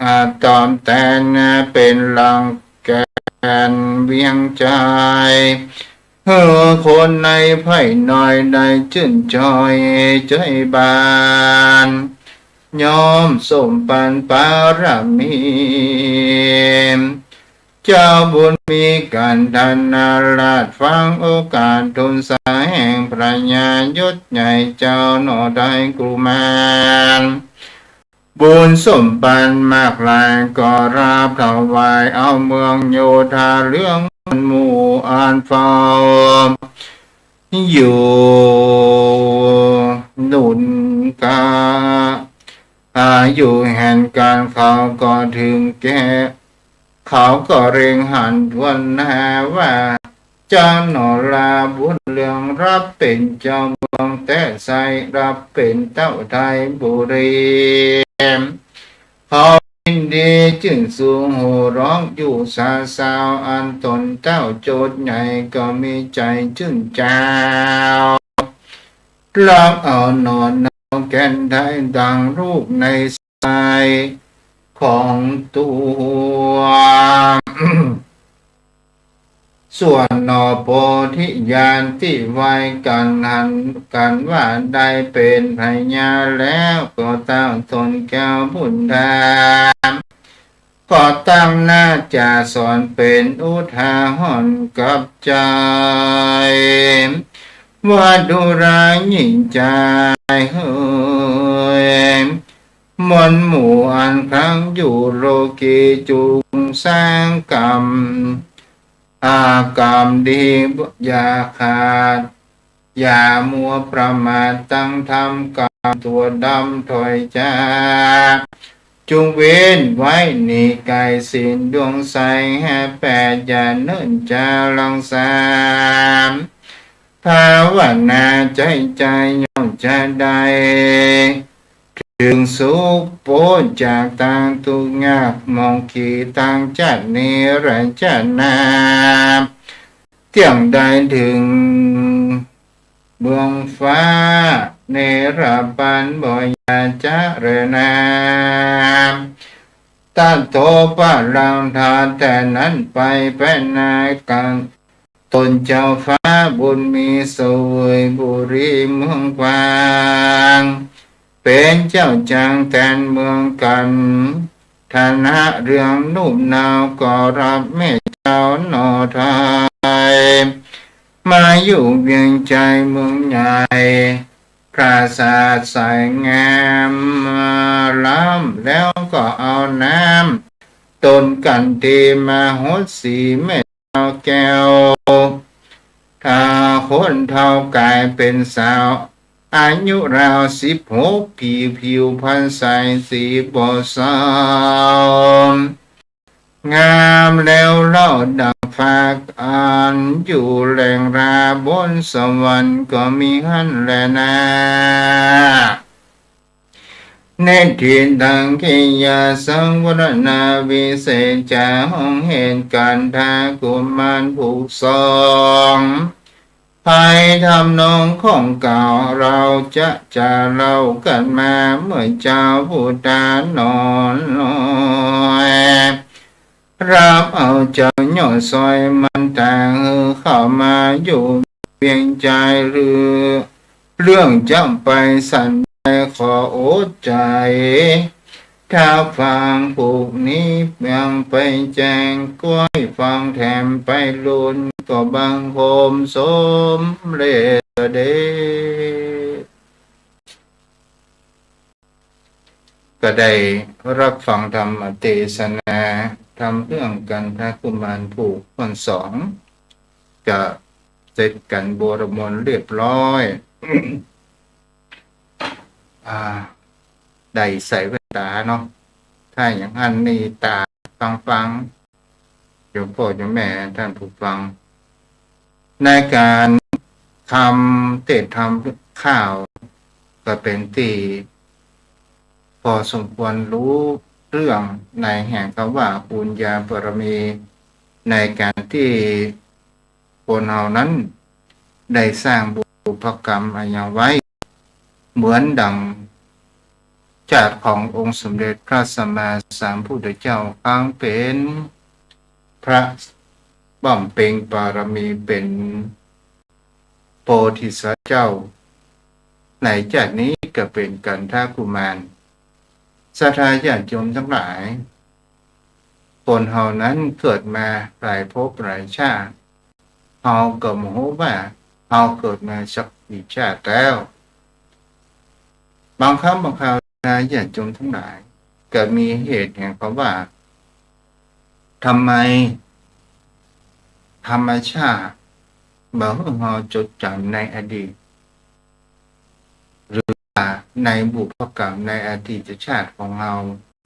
อา ตอบแตนเป๋นหลังแก่นเวียงจันทน์ หื้อคนในไพร่น้อยได้จื้นจอยจ้วยบาน ยอมสมปั๋นปารมี เจ้าบุญมีกัณฑนาราษฎร์ฟังโอกาสทูลสาแห่งพระยา ยศใหญ่เจ้าหน่อไทยกุมาร บุญสมปั๋นมากหลายก็ราบถวายเอาเมืองโยธาเรืองหมู่อันเฝ้าอยู่หนุนกา อา อยู่แห่งกั๋นเขาก็เถิงแก่ เขาก็เล็งหันถ้วนหน้าว่า เจ้าหน่อลาบุญเรืองรับเป๋นเจ้าเมืองแต๊ไส้ รับเป๋นเต้าไทยบุรี เขายินดีจื้นสูงโห่ร้องอยู่สาสาว อันต๋นเต้าโจทย์ใหญ่ก็มีใจ๋จื้นจาว รับเอาหน่อเนาแก่นไทยดังลูกในไส้ของตั๋ว ส่วนหน่อโพธิญาณตี้ไหว้กั๋นหันกั๋นว่าได้เป๋นพญาแล้ว ก็เต้าต๋นแก้วบุญธรรม ก็ตั้งหน้าจะสอนเป๋นอุทาหรณ์กับใจ๋ ว่าดูราหญิงจายเหย มนหมู่อันครั้งอยู่โลกีจุ่งสร้างกรรม อา กรรมดีอย่าขาด อย่ามัวประมาทตั้งทำกรรมตั๋วดำถอยจาก จุ่งเว้นไว้หนีไก๋ศีลดวงใสแห่แปด อย่าเนิ่นจารังสรรค์ ภาวนาใจ๊ใจ๋ย่อมจะได้ เถิงสุขป๊นจากตังทุกข์ยาก หมองขีตังจัดนิรันดร์นา เตี้ยงได้เถิงเมืองฟ้าเนรปันบ่อย่าจะเรนา ตัดโทษปะลังทาแต่นั้นไปแปะนากั๋น ต๋นเจ้าฟ้าบุญมีเสวยบุรีเมืองกวาง เป๋นเจ้าจังแตนเมืองกั๋น ฐานะเรืองนุ่มเนาก็รับแม่เจ้าหน่อไทย มาอยู่เวียงจันทน์เมืองใหญ่ ปราสาทใสงามล้ำ แล้วก็เอาน้ำต้นกันทีมาหดสีแม่เจ้าแก้ว ถ้าคนเฒ่ากลายเป๋นสาว อายุราวสิบหกปี๋ ผิวพรรณใสสีบ่เศร้า งามแล้วเล่าดั่งฟ้า อันอยู่แหล่งราบนสวรรค์ก็มีหั้นแลนา เนตถิตัง กิยาสังวรณา วิเศษจ๋า ห้องเหตุกันทากุมารผู้สอง ไพทำนองของเก่า เราจะจะเล่ากั๋นมา เมื่อเจ้าผู้ตานอนลอย รับเอาเจ้ายอดซอยมันตา หื้อเข้ามาอยู่เวียงใจ๋ หรือเรื่องจะไปสันใดขออดใจ๋ ถ้าฟังผูกนี้ยังไปแจ้ง ก้อยฟังแถมไปลุน ก็บังคมสมเร็จเสด็จ ก็ได้รับฟังธรรมเตสนา ธรรมเรื่องกันทากุมารผู้ข้อนสอง ก็เสร็จกั๋นบรมนต์เรียบร้อย อ่า ได้ใส่แว่นต๋าเนาะ ถ้าอย่างอั้นนี่ต๋าฟังๆ โยมป้อโยมแม่ท่านผู้ฟัง ในก๋านทำเตสน์ทำข้าว ก็เป๋นตี้พอสมควรฮู้เรื่องในแห่งกำว่าปุญญาบารมี ในก๋านตี้คนเฮานั้นได้สร้างบุพกรรมอะหยังไว้ เหมือนดั่งชาติขององค์สมเด็จพระสัมมาสัมพุทธเจ้า ครั้งเป๋นพระบำเพ็ญบารมีเป๋นโพธิสัตว์เจ้า ในชาตินี้ก็เป๋นกันทากุมาร ศรัทธาญาติโยมตังหลาย คนเฮานั้นเกิดมาหลายภพหลายชาติ เฮาก็บ่ฮู้ว่าเฮาเกิดมาสักกี่ชาติแล้ว บางครั้งบางคราวนะญาติโยมตังหลาย ก็มีเหตุแห่งกำว่า ทำไมธรรมชาติบ่หื้อเฮาจดจ๋ำในอดีต หรือว่าในบุพกรรมในอดีตชาติของเฮา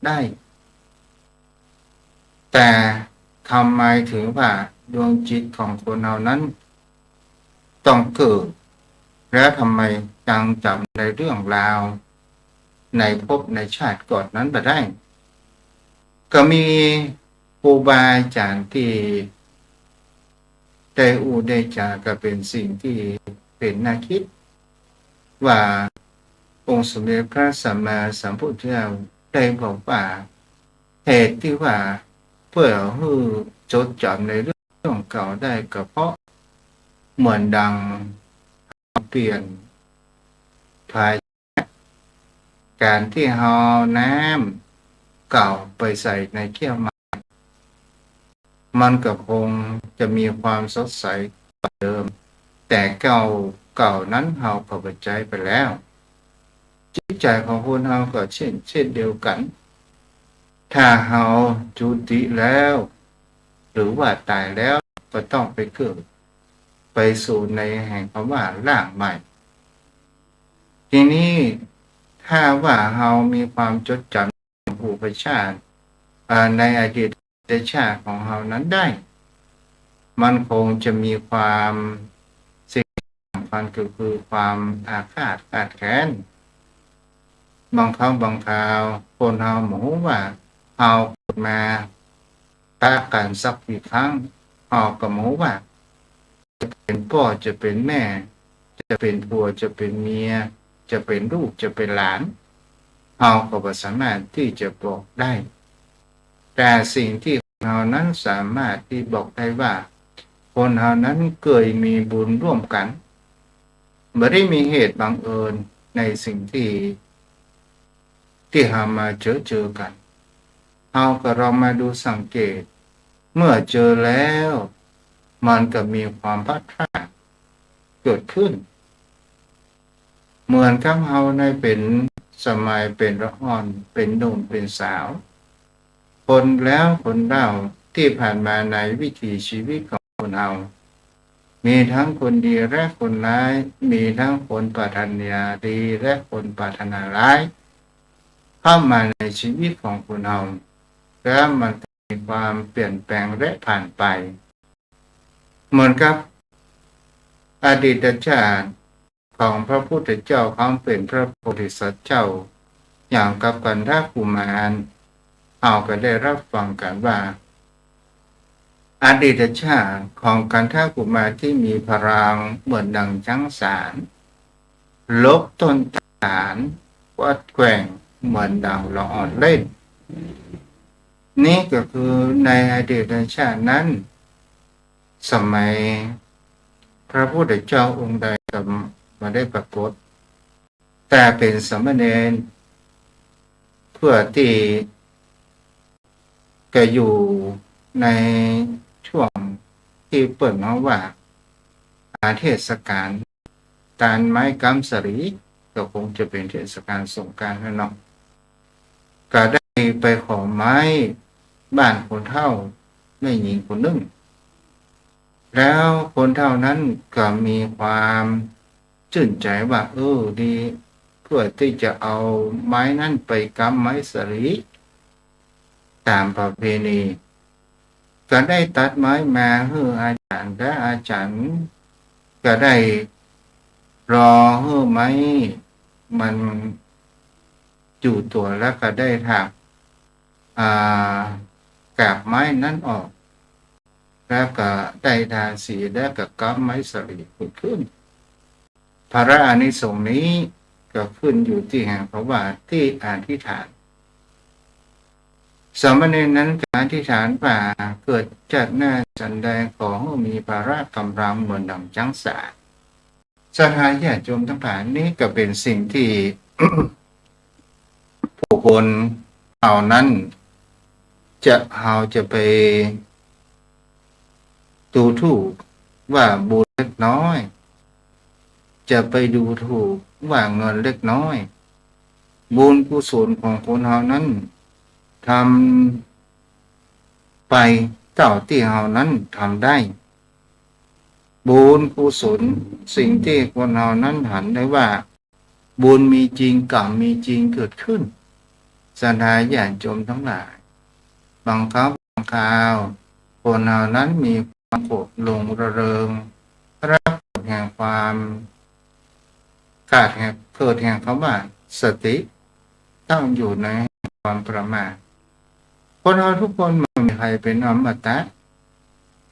ได้ แต่ทำไมถึงว่าดวงจิตของคนเฮานั้นต้องเกิด แล้วทำไมยังจ๋ำในเรื่องราวในภพในชาติก่อนนั้นบ่ได้ ก็มีครูบาอาจ๋ารย์ตี้ได้อู้ได้จ๋า ก็เป๋นสิ่งตี้เป๋นน่าคิด ว่าองค์สมเด็จพระสัมมาสัมพุทธเจ้าได้บอกว่า เหตุตี้ว่าเปื้อหื้อจดจ๋ำในเรื่องเก่าได้ก็เพราะเหมือนดังเปลี่ยนภาชนะ ก๋านตี้เฮาเอาน้ำเก่าไปใส่ในแก้วใหม่ มันก็คงจะมีความสดใสกว่าเดิม แต่แก้วเก่านั้นเฮาก็บ่ใจ๊ไปแล้ว จิตใจ๋ของคนเฮาก็เช่น เช่นเดียวกั๋น ถ้าเฮาจุติแล้ว หรือว่าต๋ายแล้ว ก็ต้องไปเกิด ไปสู่ในแห่งกำว่าร่างใหม่ ทีนี้ถ้าว่าเฮามีความจดจ๋ำอุปชาติ อ่า ในอดีตชาติของเฮานั้นได้ มันคงจะมีความ สิ่งสำคัญก็คือความอาฆาตคาดแค้น บางครั้งบางคราวคนเฮาบ่ฮู้ว่าเฮาเกิดมาปะกั๋นสักกี่ครั้ง เฮาก็บ่ฮู้ว่า จะเป๋นป้อ จะเป๋นแม่ จะเป๋นผัว จะเป๋นเมีย จะเป๋นลูก จะเป๋นหลาน เฮาก็บ่สามารถตี้จะบอกได้ แต่สิ่งตี้คนเฮานั้นสามารถตี้บอกได้ว่า คนเฮานั้นเกยมีบุญร่วมกั๋น บ่ได้มีเหตุบังเอิญในสิ่งตี้ ตี้เฮามาเจอเจอกั๋น เฮาก็ลองมาดูสังเกต เมื่อเจอแล้ว มันก็มีความพลัดพรากเกิดขึ้น เหมือนกับเฮาในเป๋นสมัยเป๋นละอ่อน เป๋นหนุ่มเป๋นสาว คนแล้วคนเล่าตี้ผ่านมาในวิถีชีวิตของคนเฮา มีตึงคนดีและคนร้าย มีตึงคนปรารถนาดีและคนปรารถนาร้าย เข้ามาในชีวิตของคนเฮา แล้วมันก็มีความเปลี่ยนแปลงและผ่านไป เหมือนกับอดีตชาติของพระพุทธเจ้า ครั้งเป๋นพระโพธิสัตว์เจ้า อย่างกับกันทกุมาร เฮาก็ได้ฮับฟังกั๋นว่า อดีตชาติของกันทกุมารตี้มีพลังเหมือนดังจ๊างสาร ลบต้นตาล กวาดแกว่งเหมือนดังละอ่อนเล่น นี่ก็คือในอดีตชาตินั้น สมัยพระพุทธเจ้าองค์ใดก็บ่ได้ปรากฏ แต่เป๋นสามเณร เพื่อตี้จะอยู่ในช่วงตี้เปิ้นฮ้องว่า อาเทศกาล ตานไม้ก๊ำสาลี ก็คงจะเป๋นเทศกาลสงกรานต์นั่นเนาะ ก็ได้ไปขอไม้บ้านคนเฒ่าแม่ญิงคนนึ่ง แล้วคนเฒ่านั้นก็มีความจื้นใจ๋ว่า เออ ดี เพื่อตี้จะเอาไม้นั้นไปก๊ำไม้สาลี ต๋ามประเพณี ก็ได้ตัดไม้มาหื้ออาจ๋ารย์ และอาจ๋ารย์ก็ได้รอหื้อไม้มันอยู่ตั๋ว แล้วก็ได้ถาก อ่า กาบไม้นั้นออก แล้วก็ได้ทาสี แล้วก็ก๊ำไม้สาลีขึ้น ผลอานิสงส์นี้ก็ขึ้นอยู่ตี้แห่งเพราะว่าตี้อธิษฐาน สามเณรนั้นก็อธิษฐานว่า เกิดชาติหน้าสันใดขอหื้อมีพละกำลังเหมือนดังจ๊างสาร ศรัทธาญาติโยมตังหลาย นี่ก็เป๋นสิ่งตี้ ผู้คนเหล่านั้นจะ เฮาจะไปดูถูกว่าบุญเล็กน้อย จะไปดูถูกว่าเงินเล็กน้อย บุญกุศลของคนเฮานั้นทำไปเต้าตี้เฮานั้นทำได้ บุญกุศล สิ่งตี้คนเฮานั้นหันได้ว่า บุญมีจริง กรรมมีจริงเกิดขึ้น ศรัทธาญาติโยมตังหลาย บางครั้งบางคราว คนเฮานั้นมีความโกรธหลงระเริง เพราะโกรธแห่งความ ขาดแห่ง เกิดแห่งกำว่าสติ ตั้งอยู่ในความประมาท คนเฮาทุกคนบ่มีใผเป๋นอมตะ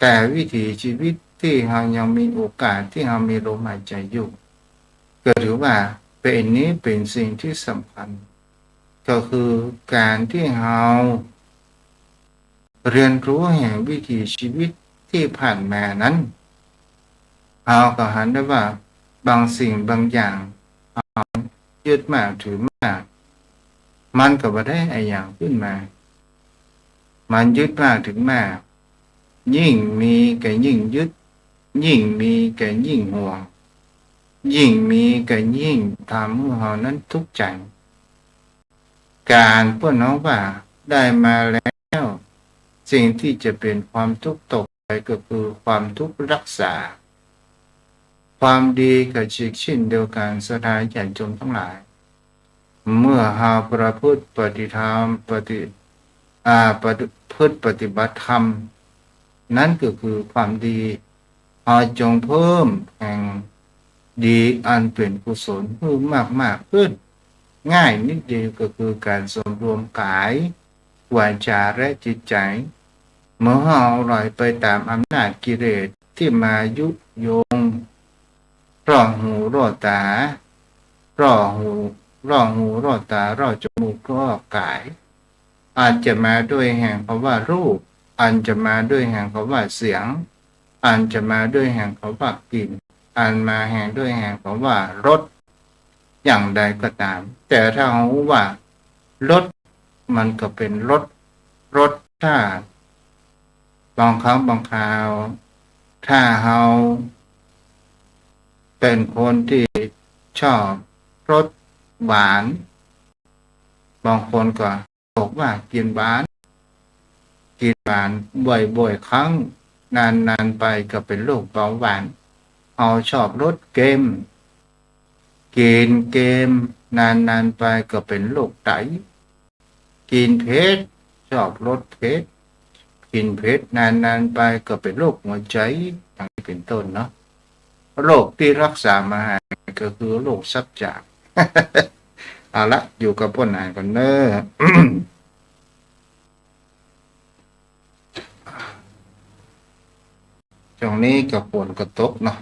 แต่วิถีชีวิตตี้เฮายังมีโอกาส ตี้เฮามีลมหายใจ๋อยู่ ก็ถือว่าเป๋น นี้เป๋นสิ่งตี้สำคัญ ก็คือก๋านตี้เฮาเฮียนฮู้แห่งวิถีชีวิตตี้ผ่านมานั้น เฮาก็หันได้ว่าบางสิ่งบางอย่างเฮายึดมากถือมาก มันก็บ่ได้อะหยังขึ้นมา มันยึดมากถือมาก ยิ่งมีก็ยิ่งยึด ยิ่งมีก็ยิ่งหวง ยิ่งมีก็ยิ่งทำหื้อเฮานั้นทุกข์ใจ๋ ก๋านเปิ้นฮ้องว่าได้มาแล้ว สิ่งตี้จะเป๋นความทุกข์ต่อไปก็คือความทุกข์รักษา ความดีก็เช่นเดียวกั๋น ศรัทธาญาติโยมตังหลาย เมื่อเฮาประพฤติปฏิธรรม ปฏิ อ่า ประพฤติปฏิบัติธรรม นั้นก็คือความดี เฮาจงเพิ่มแห่งดีอันเป๋นกุศลหื้อมากๆ ขึ้น ง่ายนิดเดียวก็คือก๋านสำรวมก๋าย วาจา และจิตใจ๋ บ่หื้อเฮาไหลไปต๋ามอำนาจกิเลสตี้มายุยง ล่อหูล่อต๋า ล่อหู ล่อหูล่อต๋า ล่อจมูกล่อก๋าย อันจะมาด้วยแห่งกำว่ารูป อันจะมาด้วยแห่งกำว่าเสียง อันจะมาด้วยแห่งกำว่ากลิ่น อันมาแห่ง ด้วยแห่งกำว่ารส อย่างใดก็ต๋าม แต่ถ้าเฮาฮู้ว่ารส มันก็เป๋นรส รสชาติ บางครั้งบางคราว ถ้าเฮาเป๋นคนตี้ชอบ รสหวาน บางคนก็บอกว่ากิ๋นหวาน กิ๋นหวานบ่อยๆ ครั้ง นานๆ ไปก็เป๋นโรคเบาหวาน เฮาชอบรสเค็ม กิ๋นเค็มนานๆ ไปก็เป๋นโรคไต กิ๋นเผ็ด ชอบรสเผ็ด กิ๋นเผ็ดนานๆ ไปก็เป๋นโรคหัวใจ๋ อย่างนี้เป๋นต้นเนาะ โรคตี้ฮักษาบ่หายก็คือโรคซับจ๋าง เอาละ อยู่กับป้อหนานก่อนเน้อ ช่วงนี้ก็ฝนก็ตกเนาะ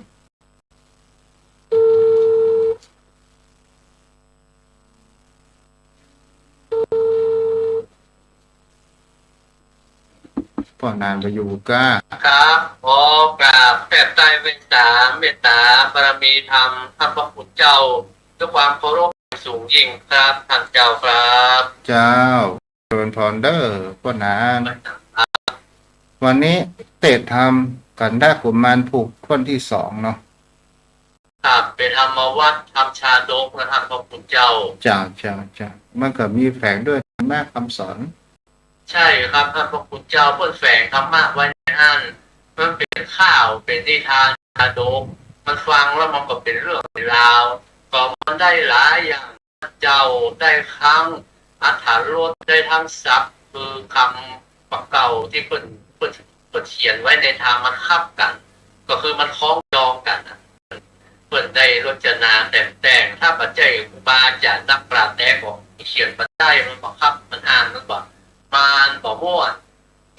ป้อหนานบ่อยู่ก้า ครับ ขอกราบแทบใต้เวียนสา เมตตาบารมีธรรม ท่านพระคุณเจ้า ด้วยความเคารพสูงยิ่งครับ ท่านเจ้าครับ เจ้า เจริญพรเด้อ ป้อหนาน วันนี้เตสน์ธรรม กันดากุมารผูกท่อนตี้สองเนาะ ครับ เป๋นธรรมวัตร ธรรมชาดกนะท่านพระคุณเจ้า เจ้า เจ้า เจ้า มันก็มีแฝงด้วยธรรมะคำสอน ใช่ครับ ท่านพระคุณเจ้า เปิ้นแฝงธรรมะไว้ในหั้น มันเป๋นข่าว เป๋นนิทานชาดก มันฟังแล้วมันก็เป๋นเรื่องเป๋นราว ก็มันได้หลายอย่าง เจ้า ได้ทั้งอรรถรส ได้ทั้งศัพท์ คือคำปะเก่าตี้เปิ้น เปิ้น เปิ้นเขียนไว้ในธรรมมันขับกั๋น ก็คือมันคล้องจองกั๋นน่ะ เปิ้นได้รจนาแต่งแต่ง ถ้าบ่ใจ้ครูบาอาจ๋ารย์นักปราชญ์แต๊ก็เขียนบ่ได้ มันบ่ขับ มันอ่านมันบ่มันบ่ม่วน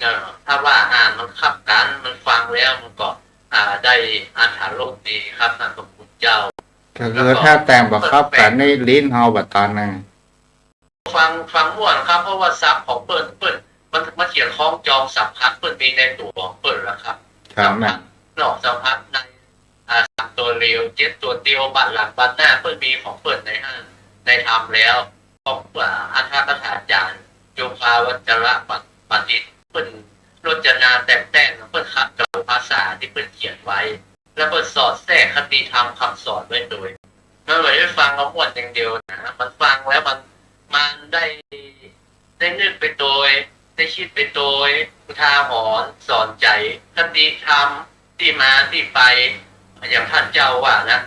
เออ ถ้าว่าอ่านมันขับกั๋น มันฟังแล้วมันก็ อ่า ได้อรรถรสดีครับ ท่านพระคุณเจ้า ก็คือถ้าแต่งบ่ขับกั๋นนี่ลิ้นเฮาบ่ตันนะ ฟัง ฟังม่วนครับ เพราะว่าศัพท์ของเปิ้น เปิ้น มัน มันเขียนคล้องจอง สัมผัสเปิ้นมีในตั๋วของเปิ้นแล้วครับ ครับ สัมผัสนอก สัมผัสใน อ่า สามตั๋วเหลียว เจ็ดตั๋วเตียว บาดหลังบาดหน้า เปิ้นมีของเปิ้นในหั้น ในธรรมแล้ว ของ อ่า อัฏฐกถาจ๋ารย์ โยคาวัชรบัณฑิต เปิ้นรจนาแต่งแต่ง เปิ้นขัดเกลาภาษาตี้เปิ้นเขียนไว้ แล้วเปิ้นสอดแทรกคติธรรมคำสอนไว้โตย มันบ่ได้ฟังเอาม่วนอย่างเดียวนะ มันฟังแล้วมัน มันได้ ได้นึกไปโตย ได้กึ๊ดไปโตย อุทาหรณ์ สอนใจ๋ คติธรรม ตี้มาตี้ไป อย่างต้านเจ้าว่านะ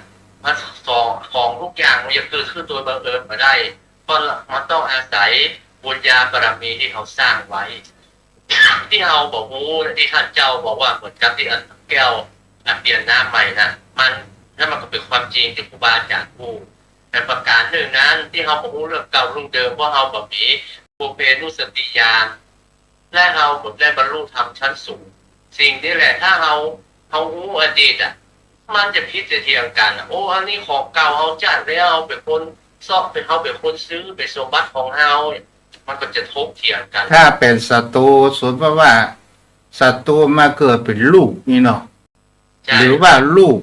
มันสอง ของทุกอย่างมันจะเกิดขึ้นโดยบังเอิญบ่ได้ เพราะมันต้องอาศัยบุญญาบารมีตี้เฮาสร้างไว้ ตี้เฮาบ่ฮู้ ตี้ต้านเจ้าบอกว่าเหมือนกับตี้อันแก้ว อันเปลี่ยนน้ำใหม่นะ มัน แล้วมันก็เป๋นความจริงตี้ครูบาอาจ๋ารย์ฮู้ แต่ประก๋านนึ่งนั้น ตี้เฮาบ่ฮู้เรื่องเก่าเรื่องเดิม เพราะเฮาบ่มีปุพเพนุสติญาณ และเฮาบ่ได้บรรลุธรรมชั้นสูง สิ่งนี้แหละ ถ้าเฮา เฮาฮู้อดีตอะ มันจะผิดจะเถียงกั๋นอะ โอ้ อันนี้ของเก่าเฮาจัดแล้ว เฮาเป๋นคนเซาะ เป๋น เฮาเป๋นคนซื้อ เป๋นสมบัติของเฮา มันก็จะถกเถียงกั๋น ถ้าเป๋นศัตรู สมมุติว่าศัตรูมาเกิดเป๋นลูกนี่เนาะ ใช่ หรือว่าลูก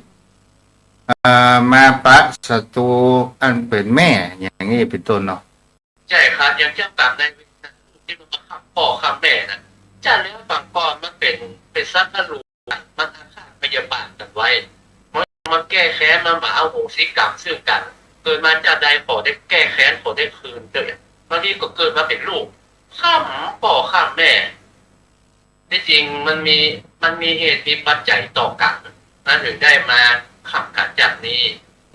อ่า มาปะศัตรูอันเป๋นแม่ อย่างนี้เป๋นต้นเนาะ ใช่ครับ อย่างเจ้ากรรมนายเวรนะ ตี้มันมาฆ่าป้อฆ่าแม่นะ จัดแล้วปางก่อนมันเป๋น เป๋นสัตว์นรก มันอาฆาตพยาบาทกั๋นไว้ มัน มันแก้แค้น มันบ่อโหสิกรรมซึ่งกั๋น เกิดมาจัดใดขอได้แก้แค้น ขอได้คืนเต๊อะ บางทีก็เกิดมาเป๋นลูก ฆ่าป้อฆ่าแม่ ตี้จริงมันมี มันมีเหตุมีปัจจัยต่อกั๋น มันถึงได้มาฆ่ากั๋นจัดนี้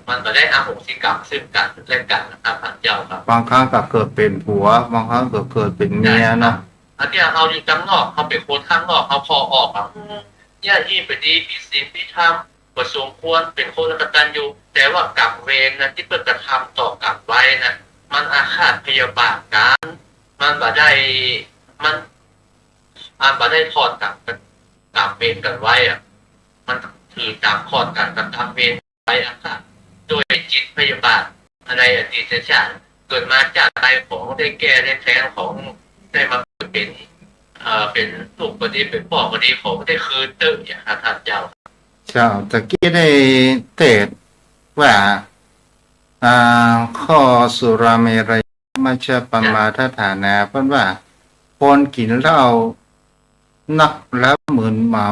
มันบ่ได้อโหสิกรรมซึ่งกั๋นและกั๋นนะครับ ต้านเจ้าครับ บางครั้งก็เกิดเป๋นผัว บางครั้งก็เกิดเป๋นเมียเนาะ ใช่ครับ อันนี้เฮาอยู่ตังนอก เฮาเป๋นคนข้างนอก เฮาผ่อออกอะ อืม เนี่ยตี้บ่ดี ผิดศีลผิดธรรม บ่สมควร เป๋นคนอกตัญญู แต่ว่ากรรมเวรนะ ตี้เปิ้นกระทำต่อกั๋นไว้นะ มันอาฆาตพยาบาทกั๋น มันบ่ได้ มัน มันบ่ได้ทอดกั๋น กรรมเวรกั๋นไว้อะ มันถือต๋ามทอดกั๋นกับกรรมเวรไว้อะครับ โดยจิตพยาบาท อันในอดีตชาติ เกิดมาจัดใดของได้แก้ได้แค้น ของได้มาเป๋น เอ่อ เป๋นลูกบ่ดี เป๋นป้อบ่ดี ของได้คืนเต๊อะ อย่างนั้น ต้านเจ้า เจ้า ตะกี้ได้เตสน์ว่า อ่า ข้อสุราเมรยมัชฌัปปมาทฐานา เปิ้นว่า คนกิ๋นเหล้านักแล้วมึนเมา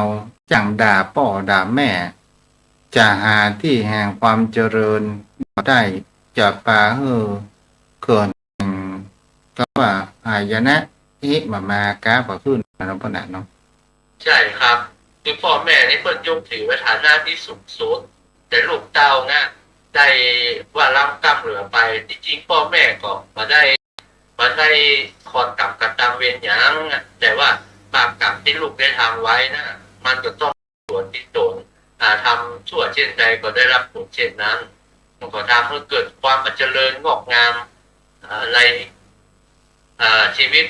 จั่งด่าป้อด่าแม่ จะหาตี้แห่งความเจริญบ่ได้ จะปาหื้อเกิด ก็ว่าหายนะ อิมะมากา บ่าขึ้นนะ พ่อหนาเนาะ ใจ้ครับ คือป้อแม่นี่เปิ้นยกถือว่าฐานะตี้สูงสุด แต่ลูกเต้านะ ได้ว่าล้ำก้ำเหลือไป จริงๆ ป้อแม่ก็บ่ได้ บ่ได้ขอดก๋รรมกัตวรรมหยังอะ แต่ว่าบาปกรรมตี้ลูกได้ทำไว้นะ มันก็ต้องสวนตี้ตน อ่า ทำชั่วเช่นใดก็ได้รับผลเช่นนั้น มันก็ทำหื้อเกิดความบ่เจริญงอกงาม อ่า ใน อ่า ชีวิต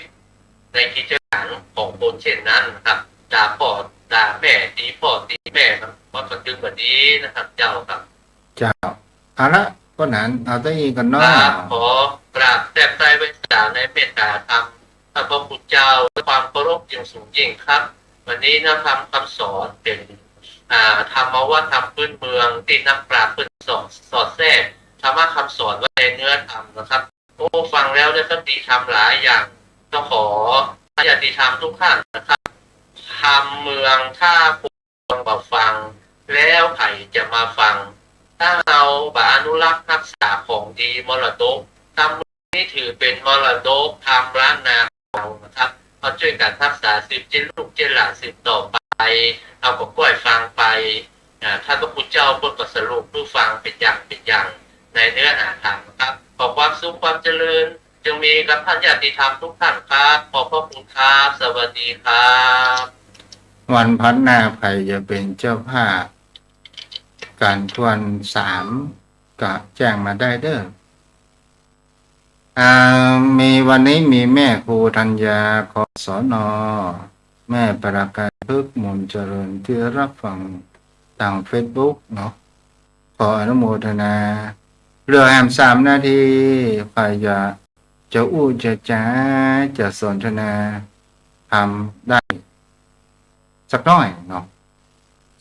ในกิจการของคนเช่นนั้นนะครับ ด่าพ่อด่าแม่ ตี๋พ่อตี๋แม่ มัน มันก็จึงบ่ดีนะครับ เจ้าครับ เจ้า เอาละ ก็นั้น เอาเต้าอี้ก่อนเนาะ ครับ ขอกราบแทบไตร้ไหว้สาในเมตตาธรรม พระพุทธเจ้า ด้วยความเคารพอย่างสูงยิ่งครับ วันนี้นะ ธรรมคำสอนเป๋น อ่า ธรรมะว่าธรรมพื้นเมืองตี้นักปราชญ์เปิ้นสอด สอดแทรกธรรมะคำสอนไว้ในเนื้อธรรมนะครับ โอ้ ฟังแล้วได้คติธรรมหลายอย่าง ก็ขอญาติธรรมทุกท่านนะครับ ธรรมเมืองท่าพวง บ่ฟัง แล้วใผจะมาฟัง ถ้าเฮาบ่อนุรักษ์รักษาของดีมรดก ธรรมนี้ถือเป๋นมรดกธรรมล้านนาของเฮานะครับ เฮาจ้วยกั๋นรักษาสืบเจ้นลูกเจ้นหลานสืบต่อไป เฮาก็ก้อยฟังไป อ่า ท่านพระคุณเจ้าเปิ้นก็สรุปหื้อฟังเป๋นอย่างเป๋นอย่างในเนื้อหาธรรมนะครับ ขอความสุขความเจริญ จงมีกับท่านญาติธรรมทุกท่านครับ ขอบพระคุณครับ สวัสดีครับ วันพฤหัสหน้าใผจะเป๋นเจ้าภาพ ก๋านทวนสาม ก็แจ้งมาได้เด้อ อ่า มีวันนี้มีแม่ครูธัญญา คสน. แม่ประกายพฤกษ์ มูลเจริญ ตี้ฮับฟังตางเฟซบุ๊กเนาะ ขออนุโมทนา เหลือแหมสามนาที ใผจะ จะอู้จะจ๋า จะสนทนาธรรมได้สักหน้อยเนาะ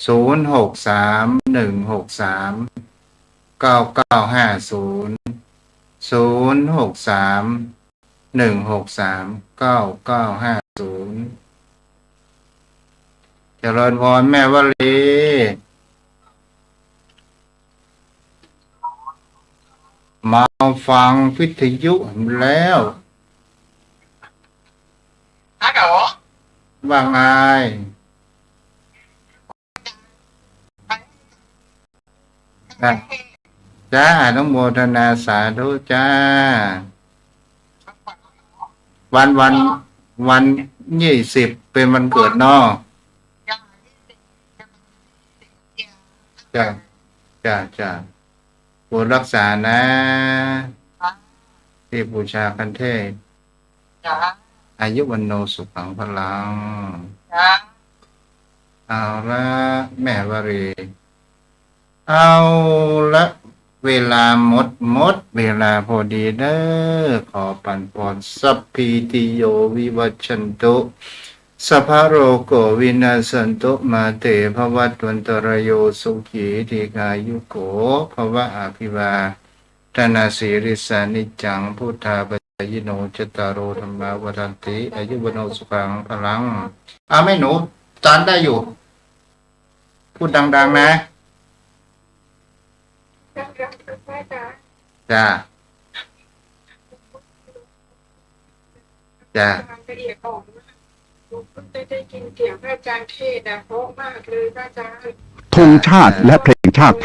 ศูนย์หกสาม หนึ่งหกสาม เก้าเก้าห้าศูนย์ ศูนย์หกสาม หนึ่งหกสาม เก้าเก้าห้าศูนย์ เจริญพรแม่วลี มาฟังวิทยุแล้ว ฮัลโหล ว่าไง จ้า จ้า อนุโมทนาสาธุจ้า วัน วัน วันยี่สิบเป๋นวันเกิดเนาะ จ้า จ้า จ้า บุญรักษานะ ตี้บูชาคันเทพ จ้า อายุวัณโณสุขังพลัง จ้า เอาละ แม่วลี เอาละ เวลาหมด หมดเวลาพอดีเด้อ ขอปั๋นปอน สัพพีติโย วิวัชชันตุ สัพพะโรโค วินัสสันตุ มาเต ภวัตวันตะราโย สุขี ทีฆายุโก ภวะ อภิวาทะนาสีลิสสานิจจัง พุทธาปะจายิโน จัตตาโร ธัมมา วัฑฒันติ อายุวัณโณ สุขัง พลัง อ่ะ แม่หนู จานได้อยู่ พูดดังๆ นะ จ้า จ้า ได้ยินเสียงพระอาจารย์เทศน์อะ เพราะมากเลยพระอาจารย์ ธงชาติและเพลงชาติไท